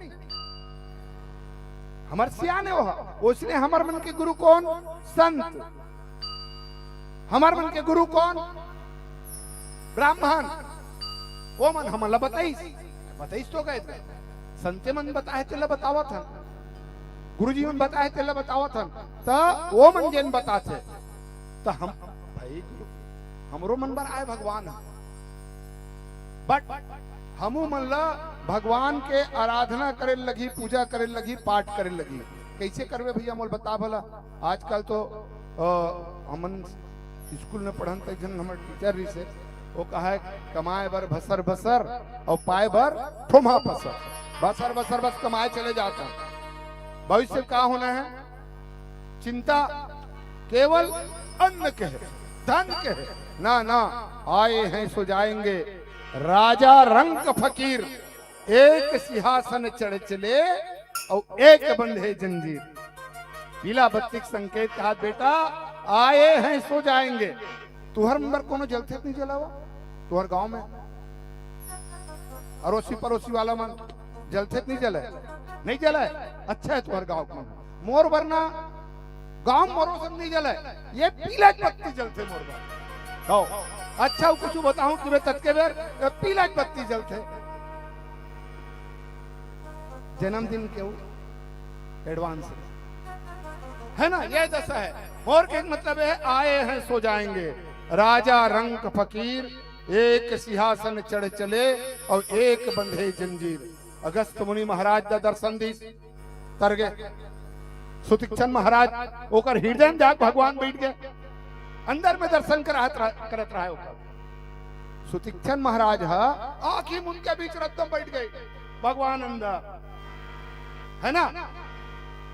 हमर सियान हे वो, ओइसने हमर मन के गुरु कोन? संत। हमर मन के गुरु कोन? ब्राह्मण। वो मन हमन ला बताइस, बताइस तो गए थे। संते मन बताए तेला बतावत हन, गुरुजी मन बताए तेला बतावत हन, त वो मन जेन बताथे, त हम, भाई, हमरो मन बर आए भगवान ह। But हमू मन ला भगवान के आराधना करे लगही, पूजा करे लगही, पाठ करे लगही। कैसे करबे भैया, मोल बता भला। आजकल तो, अ, हमन स्कूल में पढ़न त एक झन हमर टीचर रहिस हे, वो कहा है, कमाए बर भसर भसर अउ पाए बर ठोम्हा पसर। भसर भसर बस कमाए चले जात हन। भविष्य का होना है? चिंता केवल अन्न के है, धन के है। ना, ना, आए हैं सो जाएंगे। राजा रंक फकीर, एक सिंहासन चढ़ चले अउ एक बंधे जंजीर। पीला बत्ती के संकेत कहा, बेटा, आए हैं सो जाएंगे। तुहर मन बर कोनो जलथे त नहीं जलावा? तुहर गांव में अरोसी परोसी वाला मन जलथे त नहीं जले? नहीं जले। अच्छा है तुहर गांव के मन। मोर बर ना, गांव मोरो सब नहीं जले, ये पीला बत्ती जलथे मोर बर। कहो, अच्छा, वो कुछ बताऊं कि मैं ततके बेर, ये पीला बत्ती जलथे। जन्मदिन के वो एडवांस है ना, ये दशा है। और के मतलब है, आए हैं सो जाएंगे। राजा रंक फकीर, एक सिंहासन चढ़ चले अउ एक बंधे जंजीर। अगस्त मुनि महाराज दा दर्शन दीस, तर गे। सुतीक्षण महाराज ओकर हृदय में जाके भगवान बैठ गए, अंदर में दर्शन करात रह-, करत रहा ओकर। सुतीक्षण महाराज ह आंखी मुन के बीच रद्दम बैठ गए भगवान अंदर, है ना?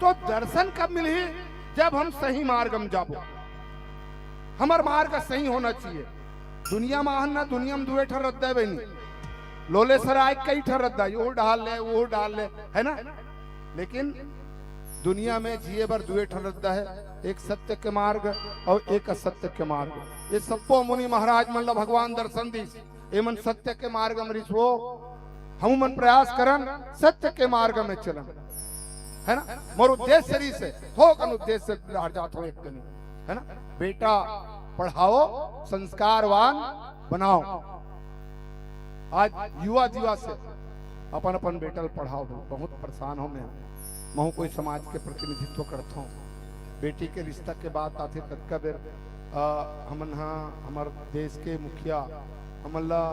तो दर्शन कब मिलही? जब हम सही मार्ग में जाबो। हमर मार्ग सही होना चाहिए। दुनिया में आहन ना, दुनिया में दुए ठन रद्दा है बहिनी। लोले सराय कई ठन रद्दा, यो डाल ले, वो डाल ले, है ना? लेकिन दुनिया में जिए बर दुए ठन रद्दा है, एक सत्य के मार्ग अउ एक असत्य के मार्ग। ये सब्बो मुनि महाराज मन ला भगवान दर्शन दीस। एमन सत्य के मार्ग म रिस हो, हमू मन प्रयास करन सत्य के मार्ग में चलन, है ना? मोर उद्देश्य रिस हे, हो कन उद्देश्य डहर जात हो एक कनी, है ना? बेटा पढ़ाओ, संस्कारवान बनाओ। आज युवा दिवस हे, अपन अपन बेटा ल पढ़ाओ। बहुत परेशान हो मैं, महू कोई समाज के प्रतिनिधित्व करत हूँ। बेटी के रिश्ता के बात आथे, कतका बेर अ, हमन ह, हमर देश के मुखिया हमन ला,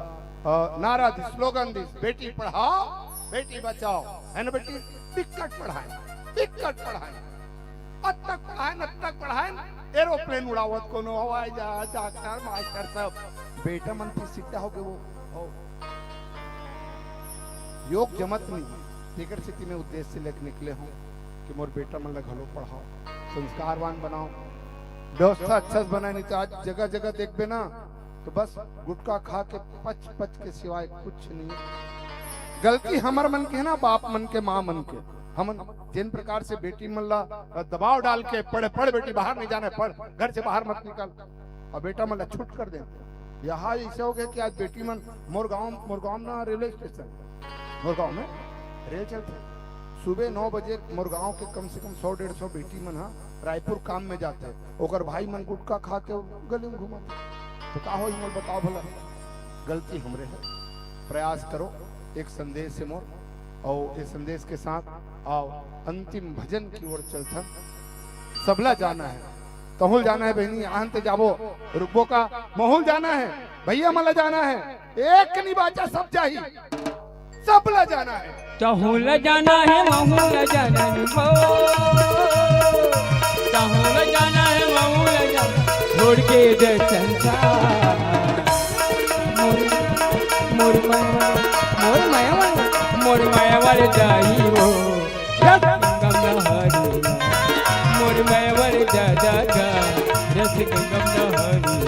अ, नारा दिस, स्लोगन दिस, "बेटी पढ़ाओ, बेटी बचाओ", है ना बेटी? बिकट पढ़ाए, बिकट पढ़ाए, अतक पढ़ाए, अतक पढ़ाए, एरोप्लेन उड़ावत, कोनो हवाई जहाज, डॉक्टर, मास्टर सब। बेटा मन फिर सिट्टा हो गे वो, हो। योग जमत नहीं, तेकर सेती मैं उद्देश्य लेके निकले हूँ कि मोर बेटा मन ला घलो पढ़ाओ, संस्कारवान बनाओ। व्यवस्था अच्छा से बनाए, नहीं तो आज जगह जगह देखबे ना, तो बस गुटखा खा के पच पच के सिवाय कुछ नहीं। गलती हमर मन के है ना, बाप मन के, माँ मन के। हमन जिन प्रकार से बेटी मन ला दबाव डाल के, "पढ़, पढ़ बेटी, बाहर नहीं जाना है, पढ़, घर से बाहर मत निकल", और बेटा मन ला छूट कर दे। यहाँ ऐसे हो गया कि आज बेटी मन, मोर गांव, मोर गांव ना रेलवे स्टेशन, मोर गांव में रेल चलथे। सुबह नौ बजे मोर गांव के कम से कम सौ डेढ़ सौ बेटी मन हा रायपुर काम में जाथे, ओकर भाई मन गुटखा खा के गली में घूमत। तो का होई, मोर बताओ भला, गलती हमरे है। प्रयास करो, एक संदेश हे मोर, और ये संदेश के साथ आओ अंतिम भजन की ओर चलथन। सबला जाना है, तहुल जाना है बहिनी, आहन ते जाबो, रुकबो का, महूल जाना है, भैया मला जाना है, एक नहीं बाचा, सब जाही, सबला जाना है। तहुल जाना है, महूल जाना है, हो। तहुल जाना है, महूल जाना, छोड़ के दे संसार। मोर, मोर माया, मोर माया वाले, मोर माया वाले जाही वो। रस गंगम नहरी, मोर माया वाले जा, जा, जा। रस गंगम नहरी।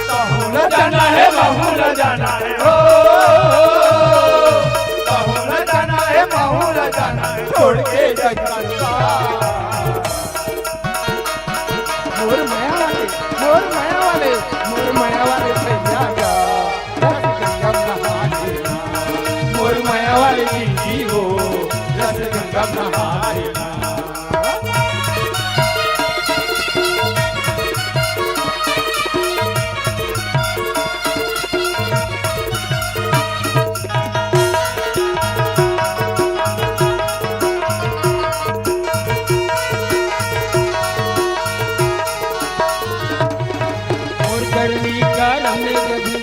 तहुल जाना है, महूल जाना है, हो। तहुल जाना है, महूल जाना है, छोड़ के जगत का। मोर माया वाले, मोर माया वाले, मोर माया वाले भैया जा, रस गंगम नहा लेना। मोर माया वाले दीदी हो, रस गंगम नहा लेना। और गर्मी का रंग रंग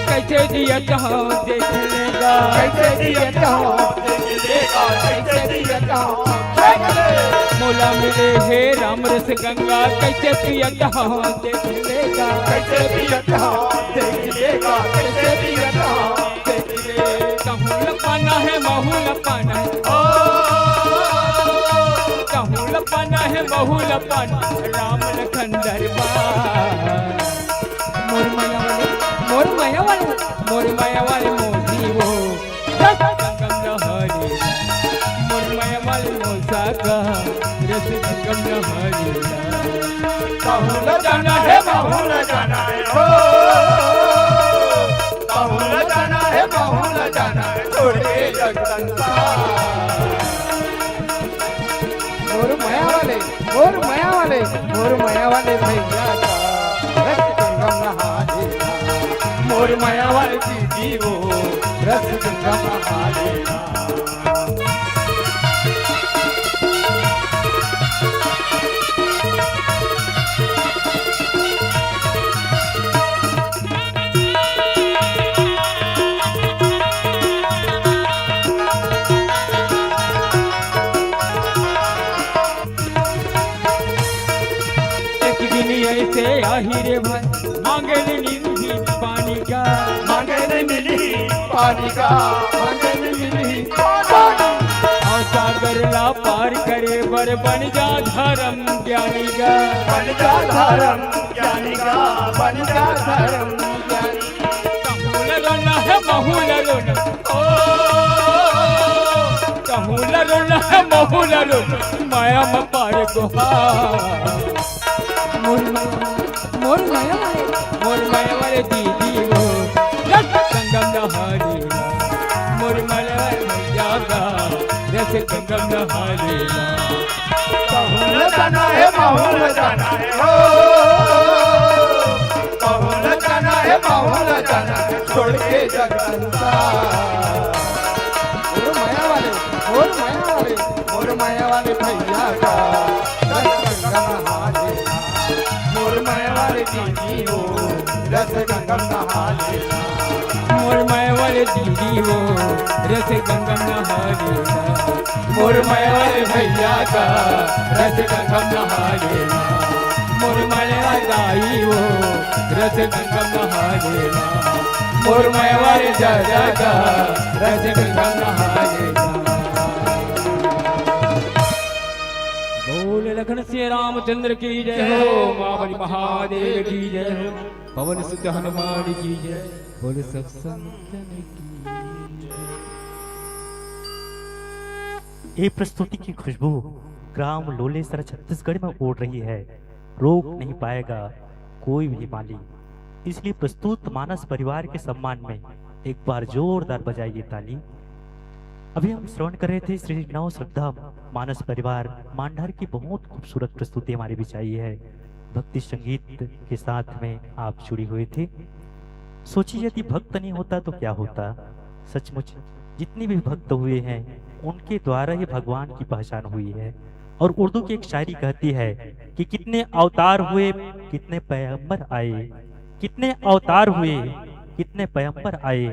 कैसे जियत हूँ देख लेगा, कैसे जियत हूँ देख लेगा, कैसे जियत हूँ देख ले। मोला मिले हे राम रस गंगा, कैसे पियत हूँ देख लेगा। कैसे पियत हा देख लेगा, कैसे पियत हा देख ले। कहूँ ल पाना है, महू ल पाना है। ओ, कहूँ ल पाना है, महू ल पाना, राम लखन दरबार। मोर मया वाले, मोर मया वाले, मोर मया वाले मोती वो। रस गंगम लहरी, मोर मया वाले मोसा का, रस गंगम लहरी। कहूँ ल जाना है, महू ल जाना है, ओ। कहूँ ल जाना है, महू ल जाना है, छोड़ के जग संसार। मोर मया वाले, मोर मया वाले, मोर मया वाले भैया का रस गंगम नहा लेना। मोर मया वाले दीदी वो रस गंगम नहा लेना। एक दिन ऐसे आही रे भाई, मांगे ले निंदी पानी का। मांगे ले मिली पानी का, मांगे ले मिली पानी। और सागर ला पार करे बर बन जा धर्म ज्ञानी का। बन जा धर्म ज्ञानी का, बन जा धर्म ज्ञानी। कहूँ ल रोना है, महू ल रोना। ओ, कहूँ ल रोना है, महू ल रोना। माया म पार गोहा। मोर मया, मोर मया वाले, मोर मया वाले दीदी वो। रस गंगम नहा लेना। मोर मया वाले भैया का, रस गंगम नहा लेना। कहूँ ल जाना है, महू ल जाना है, हो। कहूँ ल जाना है, महू ल जाना है, छोड़ के जग संसार। मोर मया वाले, मोर मया वाले, मोर मया वाले भैया का रस गंगम नहा लेना। मोर मया वाले दीदी हो, रस गंगम नहा लेना। मोर मया वाले दीदी हो, रस गंगम नहा लेना। मोर मया वाले भैया का रस गंगम नहा लेना। मोर मया वाले दाई हो, रस गंगम नहा लेना। मोर मया वाले दादा का रस गंगम नहा लेना। बोल लखन सिया रामचंद्र की जय हो, महाबली महादेव की जय हो, पवन सुत हनुमान की जय, बोल सब संतन की जय। ये प्रस्तुति की खुशबू ग्राम लोलेसर छत्तीसगढ़ में उड़ रही है, रोक नहीं पाएगा कोई भी माली। इसलिए प्रस्तुत मानस परिवार के सम्मान में एक बार जोरदार बजाइए ताली। अभी हम श्रवण कर रहे थे श्री नव श्रद्धा मानस परिवार मांडर की बहुत खूबसूरत प्रस्तुति हमारे बीच आई है। भक्ति संगीत के साथ में आप जुड़े हुए थे। सोचिए, यदि भक्त नहीं होता तो क्या होता? सचमुच जितने भी भक्त हुए हैं, उनके द्वारा ही भगवान की पहचान हुई है। और उर्दू की एक शायरी कहती है कि कितने अवतार हुए, कितने पैगंबर आए, कितने अवतार हुए, कितने पैगंबर आए,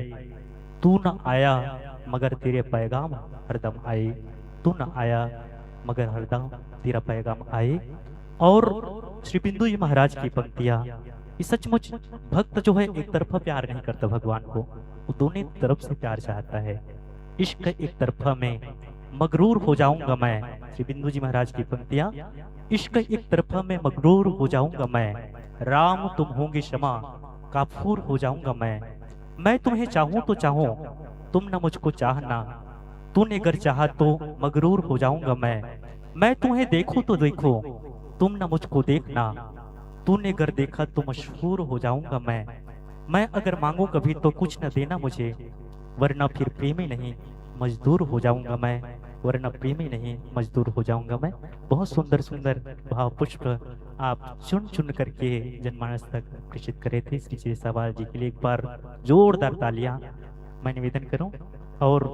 तू न आया मगर तेरे पैगाम हरदम आए, तू न आया मगर हरदम तेरा पैगाम आए। और श्री बिंदु जी महाराज की पंक्तियां, ये सचमुच भक्त जो है एक तरफा प्यार नहीं करता भगवान को, वो दोनों तरफ से प्यार चाहता है। इश्क एक तरफा में मगरूर हो जाऊंगा मैं, श्री बिंदु जी महाराज की पंक्तियां, इश्क एक तरफा में मगरूर हो जाऊंगा मैं, राम तुम होंगे शमा काफूर हो जाऊंगा मैं। मैं तुम्हें चाहूं तो चाहूं, तुम न मुझको चाहना, तूने अगर चाहा तो मगरूर हो जाऊंगा मैं। मैं तुम्हें देखूं तो देखो, तुम न मुझको देखना, तूने अगर देखा तो मशहूर हो जाऊंगा मैं। मैं अगर मांगू कभी तो कुछ न देना मुझे, वरना फिर प्रेमी नहीं मजदूर हो जाऊंगा मैं, वरना प्रेमी नहीं मजदूर हो जाऊंगा मैं। बहुत सुंदर सुंदर भाव पुष्प आप चुन चुन करके जनमानस तक प्रेषित करे थे। श्री श्री सवाल जी के लिए एक बार जोरदार तालियां मैं निवेदन करूं। और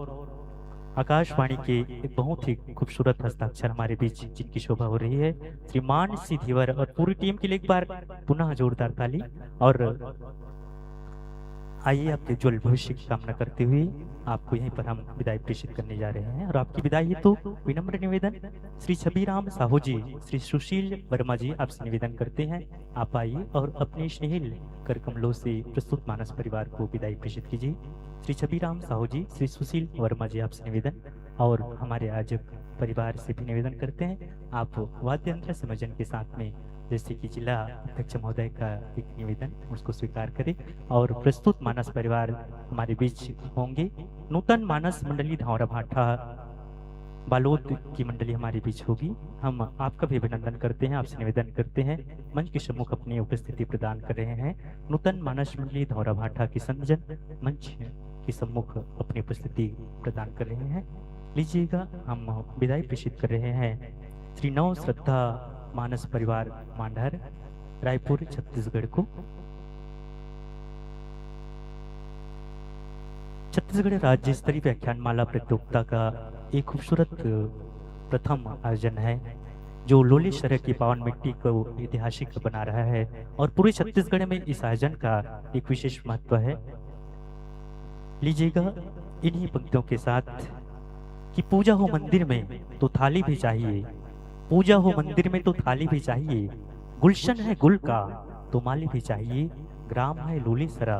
आकाशवाणी के एक बहुत ही खूबसूरत हस्ताक्षर हमारे बीच जिनकी शोभा हो रही है, श्री मानसी धीवर और पूरी टीम के लिए एक बार पुनः जोरदार ताली। और आइए, आपके उज्जवल भविष्य की कामना करते हुए आपको यहीं पर हम विदाई प्रेषित करने जा रहे हैं और आपकी विदाई हेतु विनम्र निवेदन, श्री छबीराम साहू जी, श्री सुशील वर्मा जी, आपसे निवेदन करते हैं, आप आइए और अपने स्नेहिल कर कमलों से प्रस्तुत मानस परिवार को विदाई प्रेषित कीजिए। श्री छबीराम साहू जी, श्री सुशील वर्मा जी, आपसे निवेदन, और हमारे आयोजक परिवार से भी निवेदन करते हैं, आप वाद्य यंत्र संयोजन के साथ में, जैसे कि जिला अध्यक्ष महोदय का एक निवेदन, उसको स्वीकार करें और प्रस्तुत मानस परिवार हमारे बीच होंगे। नूतन मानस मंडली धौरा भाठा बालोद की मंडली हमारे बीच होगी। हम आपका भी अभिनंदन करते हैं, आपसे निवेदन करते हैं, मंच के सम्मुख अपनी उपस्थिति प्रदान कर रहे हैं नूतन मानस मंडली धौरा भाठा के संयोजन, मंच के सम्मुख अपनी उपस्थिति प्रदान कर रहे हैं। लीजिएगा, हम विदाई प्रेषित कर रहे हैं श्री नव श्रद्धा मानस परिवार मांढर, रायपुर, छत्तीसगढ़ को। छत्तीसगढ़ राज्य स्तरीय व्याख्यान माला प्रतियोगिता का एक खूबसूरत प्रथम आयोजन है, जो लोले शहर की पावन मिट्टी को ऐतिहासिक बना रहा है और पूरे छत्तीसगढ़ में इस आयोजन का एक विशेष महत्व है। लीजिएगा, इन्हीं पंक्तियों के साथ कि पूजा हो मंदिर में तो थाली भी चाहिए, पूजा हो मंदिर में तो थाली भी चाहिए, गुलशन है गुल का तो माली भी चाहिए, ग्राम है लोलेसरा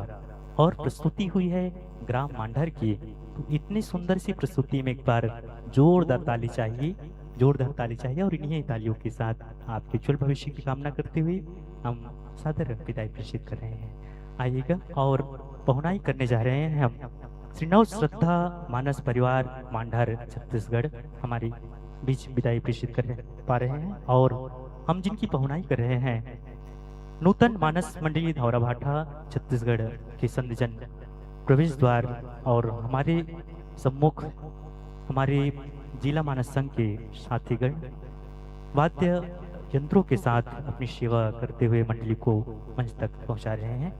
और प्रस्तुति हुई है ग्राम मांढर की। तो इतनी सुंदर सी प्रस्तुति में एक बार जोरदार ताली चाहिए, जोरदार ताली चाहिए और इन्हीं तालियों के साथ आपके उज्जवल भविष्य की कामना करते हुए हम सादर विदाई प्रेषित कर रहे हैं। आइएगा, और पहुनाई करने जा रहे हैं हम श्री नव श्रद्धा मानस परिवार मांढर, छत्तीसगढ़, हमारे बीच विदाई प्रेषित कर पा रहे हैं और हम जिनकी पहुनाई कर रहे हैं नूतन मानस मंडली धौरा भाठा, छत्तीसगढ़ के संतजन प्रवेश द्वार और हमारे सम्मुख हमारे जिला मानस संघ के साथीगण वाद्य यंत्रों के साथ अपनी सेवा करते हुए मंडली को मंच तक पहुंचा रहे हैं।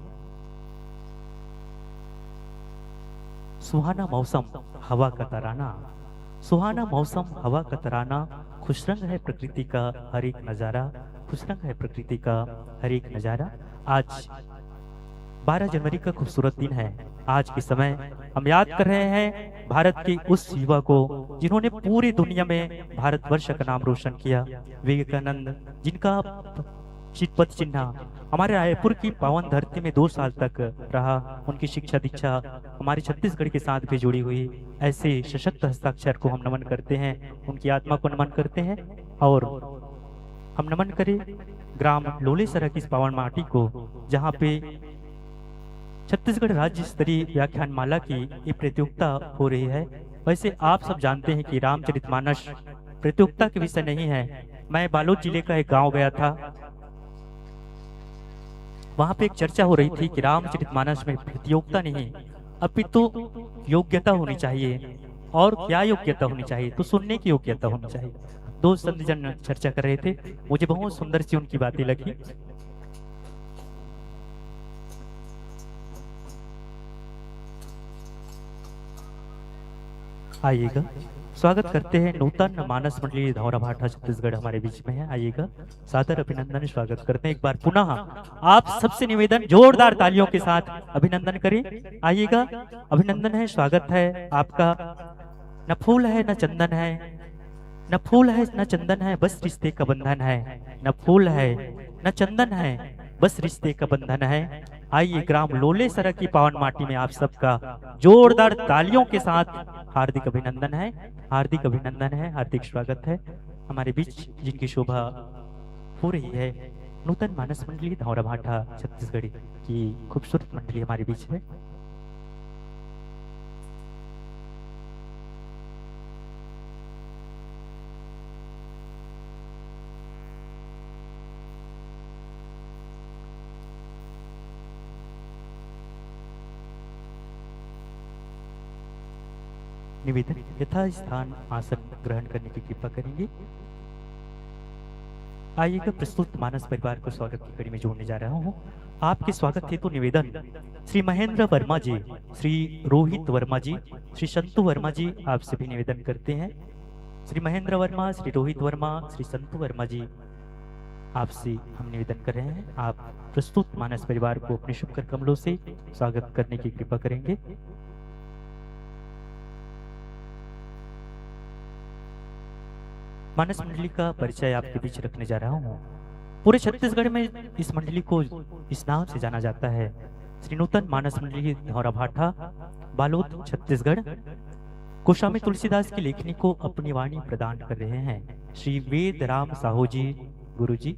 सुहाना मौसम, हवा का तराना, सुहाना मौसम, हवा का तराना, खुश रंग है प्रकृति का हर एक नजारा, खुश रंग है प्रकृति का हर एक नजारा। आज बारह जनवरी का खूबसूरत दिन है। आज के समय हम याद कर रहे हैं भारत के उस युवा को, जिन्होंने पूरी दुनिया में भारतवर्ष का नाम रोशन किया। विवेकानंद, जिनका चित पद चिन्ह हमारे रायपुर की पावन धरती में दो साल तक रहा, उनकी शिक्षा दीक्षा हमारे छत्तीसगढ़ के साथ भी जुड़ी हुई। ऐसे सशक्त हस्ताक्षर को हम नमन करते हैं, उनकी आत्मा को नमन करते हैं और हम नमन करें ग्राम लोलेसरा की इस पावन माटी को, जहाँ पे छत्तीसगढ़ राज्य स्तरीय व्याख्यान माला की ये प्रतियोगिता हो रही है। वैसे आप सब जानते हैं कि रामचरितमानस प्रतियोगिता के विषय नहीं है। मैं बालोद जिले का एक गांव गया था, वहां पे एक चर्चा हो रही थी कि रामचरितमानस में प्रतियोगिता नहीं, अपितु योग्यता होनी चाहिए। और क्या योग्यता होनी चाहिए? तो सुनने की योग्यता होनी चाहिए। दो संत जन चर्चा कर रहे थे, मुझे बहुत सुंदर सी उनकी बातें लगी। आइएगा, स्वागत करते हैं नूतन मानस मंडली धौरा भाठा, छत्तीसगढ़ हमारे बीच में है। आइएगा, सादर अभिनंदन, स्वागत करते हैं एक बार पुनः। आप सबसे निवेदन, जोरदार तालियों के साथ अभिनंदन करें। आइएगा, अभिनंदन है, स्वागत है आपका। न फूल है न चंदन है, न फूल है न चंदन है, बस रिश्ते का बंधन है। न फूल है न चंदन है, बस रिश्ते का बंधन है। आइए, ग्राम लोलेसरा की पावन माटी में आप सबका जोरदार तालियों के साथ हार्दिक अभिनंदन है, हार्दिक अभिनंदन है, हार्दिक स्वागत है। हमारे बीच जिनकी शोभा हो रही है, नूतन मानस मंडली धौरा भाठा छत्तीसगढ़ की खूबसूरत मंडली हमारे बीच है। निवेदन, यथास्थान आसन ग्रहण करने की कृपा करेंगे। आइएगा, प्रस्तुत मानस परिवार को स्वागत की कड़ी में जोड़ने जा रहा हूँ। आपके स्वागत हेतु निवेदन, श्री महेंद्र वर्मा जी, श्री रोहित वर्मा जी, श्री संतु वर्मा जी, आपसे भी निवेदन करते हैं। श्री महेंद्र वर्मा, श्री रोहित वर्मा, श्री संतु वर्मा जी, आपसे हम निवेदन कर रहे हैं, आप प्रस्तुत मानस परिवार को अपने शुभ कर कमलों से स्वागत करने की कृपा करेंगे। मानस मंडली का परिचय आपके बीच रखने जा रहा हूँ। पूरे छत्तीसगढ़ में इस मंडली को इस नाम से जाना जाता है, श्री नूतन मानस मंडली धौरा भाठा, बालोद, छत्तीसगढ़। गोस्वामी तुलसीदास की लेखनी को अपनी वाणी प्रदान कर रहे हैं श्री वेद राम साहू जी। गुरु जी,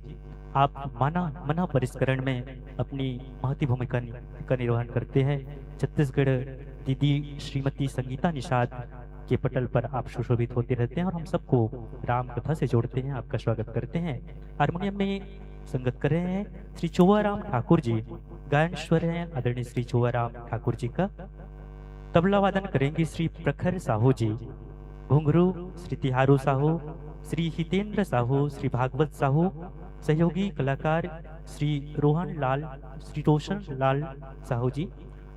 आप माना मना परिष्करण में अपनी महती भूमिका नि-, का निर्वहन करते हैं। छत्तीसगढ़ दीदी श्रीमती संगीता निषाद के पटल पर आप सुशोभित होते रहते हैं और हम सबको राम कथा से जोड़ते हैं। आपका स्वागत करते हैं। हारमोनियम में संगत कर रहे हैं श्री चोवाराम ठाकुर जी, गायन स्वर हैं आदरणीय श्री चोवाराम ठाकुर जी का। तबला वादन करेंगे श्री प्रखर साहू जी, घुंघरू श्री तिहारू साहू, श्री हितेंद्र साहू, श्री भागवत साहू, सहयोगी कलाकार श्री रोहन लाल, श्री रोशन लाल साहू जी।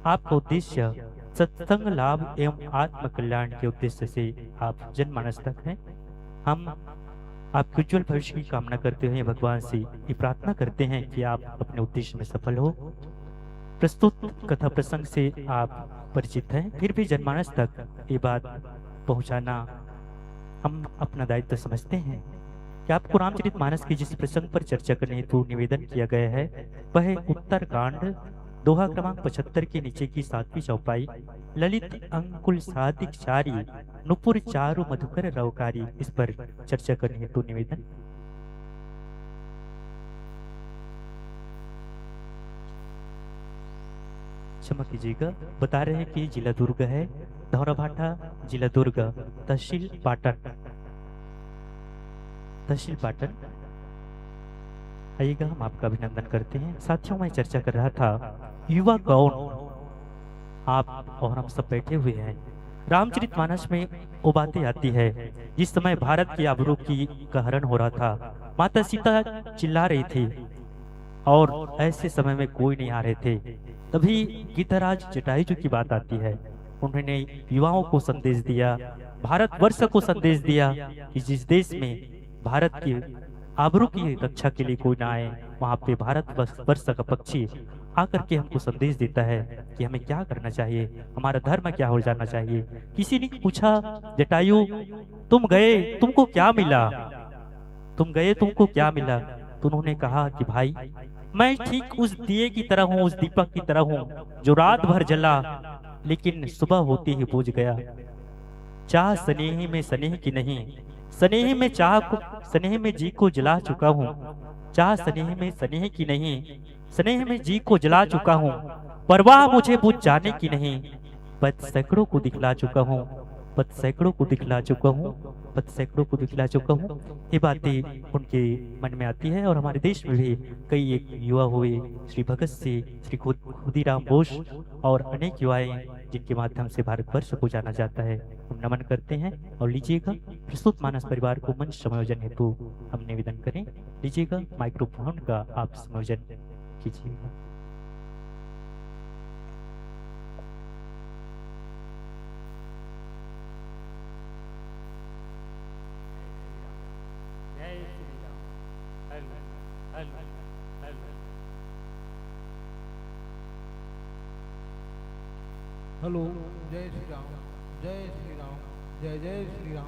आपका उद्देश्य सत्संग लाभ एवं आत्म कल्याण के उद्देश्य से आप जनमानस तक हैं। हम आपके उज्जवल भविष्य की कामना करते हुए भगवान से ये प्रार्थना करते हैं कि आप अपने उद्देश्य में सफल हो। प्रस्तुत कथा प्रसंग से आप परिचित हैं, फिर भी जनमानस तक ये बात पहुंचाना हम अपना दायित्व समझते हैं कि आपको रामचरित मानस के जिस प्रसंग पर चर्चा करने हेतु निवेदन किया गया है, वह है उत्तरकांड, दोहा क्रमांक पचहत्तर के नीचे की सातवीं चौपाई, ललित अंकुल सादिक चारी, नुपुर चारु मधुकर रवकारी। इस पर चर्चा करने हेतु निवेदन। क्षमा कीजिएगा, बता रहे हैं कि जिला दुर्ग है, धौराभाटा, जिला दुर्ग, तहसील पाटन, तहसील पाटन। आइएगा, हम आपका अभिनंदन करते हैं। साथियों, मैं चर्चा कर रहा था, युवा कौन? आप और हम सब बैठे हुए हैं। रामचरितमानस में वो बातें आती है, जिस समय भारत की आबरू की का हरण हो रहा था, माता सीता चिल्ला रही थी और ऐसे समय में कोई नहीं आ रहे थे। तभी गीतराज जटायु जी की बात आती है। उन्होंने युवाओं को संदेश दिया, भारतवर्ष को संदेश दिया कि जिस देश में भारत की आबरू की रक्षा के लिए कोई ना आए, वहाँ पे भारत वर्ष, वर्ष का पक्षी आकर के हमको संदेश देता है कि हमें क्या करना चाहिए, हमारा धर्म क्या हो जाना चाहिए। किसी ने पूछा, "जटायु, तुम गए, तुमको क्या मिला? तुम गए, तुमको क्या मिला?" तो उन्होंने कहा कि भाई, मैं ठीक उस दिए की तरह हूँ, उस दीपक की तरह हूँ, जो रात भर जला लेकिन सुबह होते ही बुझ गया। चाह स्नेह में स्नेह की नहीं, स्नेह में चाह को, स्नेह में जी को जला चुका हूँ। चाह स्नेह में स्नेह की नहीं, स्नेह में जी को जला चुका हूँ। परवाह मुझे बुझ जाने की नहीं, पथ सैकड़ों को दिखला चुका हूँ, पथ सैकड़ों को दिखला चुका हूँ, पथ सैकड़ों को दिखला चुका हूँ। ये बातें उनके मन में आती है और हमारे देश में भी कई एक युवा हुए, श्री भगत सिंह, श्री खुद-, खुदीराम बोस और अनेक युवाएं, जिनके माध्यम से भारतवर्ष को जाना जाता है, हम नमन करते हैं। और लीजिएगा, प्रस्तुत मानस परिवार को मंच समायोजन हेतु हम निवेदन करें। लीजिएगा, माइक्रोफोन का आप समायोजन कीजिएगा। जय Shri Ram. Hello, hello, hello. Hello, जय श्री राम, जय श्री राम, जय जय श्री राम।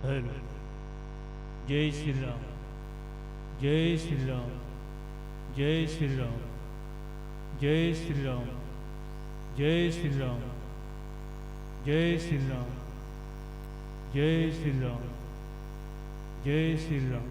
हेलो। जय श्री राम। जय श्री राम। जय श्री राम। जय श्री राम। जय श्री राम। जय श्री राम। जय श्री राम। जय Shri Ram.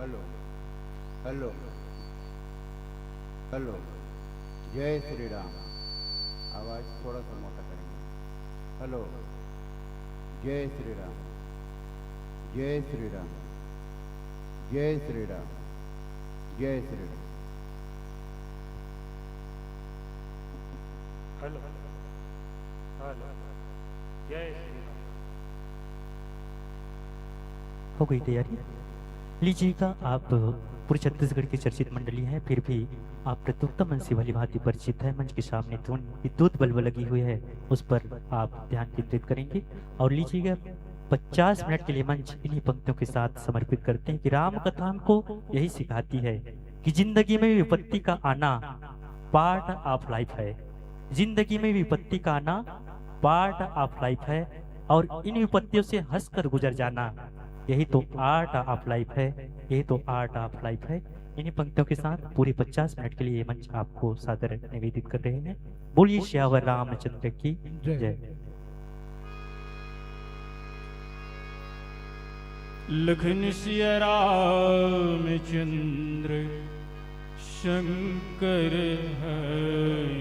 Hello. Hello. Hello. जय श्री राम। आवाज थोड़ा सा मोटा करेंगे। हेलो। जय श्री राम। जय श्री राम। जय श्री राम। जय श्री राम। हेलो। हेलो। जय श्री राम। हो गई तैयारी। लीजिएगा, आप पूरे छत्तीसगढ़ की चर्चित मंडली हैं, फिर भी आप प्रत्युत्तम मंच से भली भांति परिचित है। मंच के सामने ध्वनि विद्युत बल्ब लगी हुई है, उस पर आप ध्यान केंद्रित करेंगे। और लीजिएगा, पचास मिनट के लिए मंच इन्हीं पंक्तियों के साथ समर्पित करते हैं कि राम कथा हमको यही सिखाती है कि जिंदगी में विपत्ति का आना पार्ट ऑफ लाइफ है। जिंदगी में विपत्ति का आना पार्ट ऑफ लाइफ है और इन विपत्तियों से हंसकर गुजर जाना, यही तो आर्ट ऑफ लाइफ है। यही तो आर्ट ऑफ लाइफ है। इन्हीं पंक्तियों के साथ पूरे पचास मिनट के लिए ये मंच आपको सादर निवेदित कर रहे हैं। बोलिए सियावर रामचंद्र की जय। लखन सिया रामचंद्र शंकर हरि।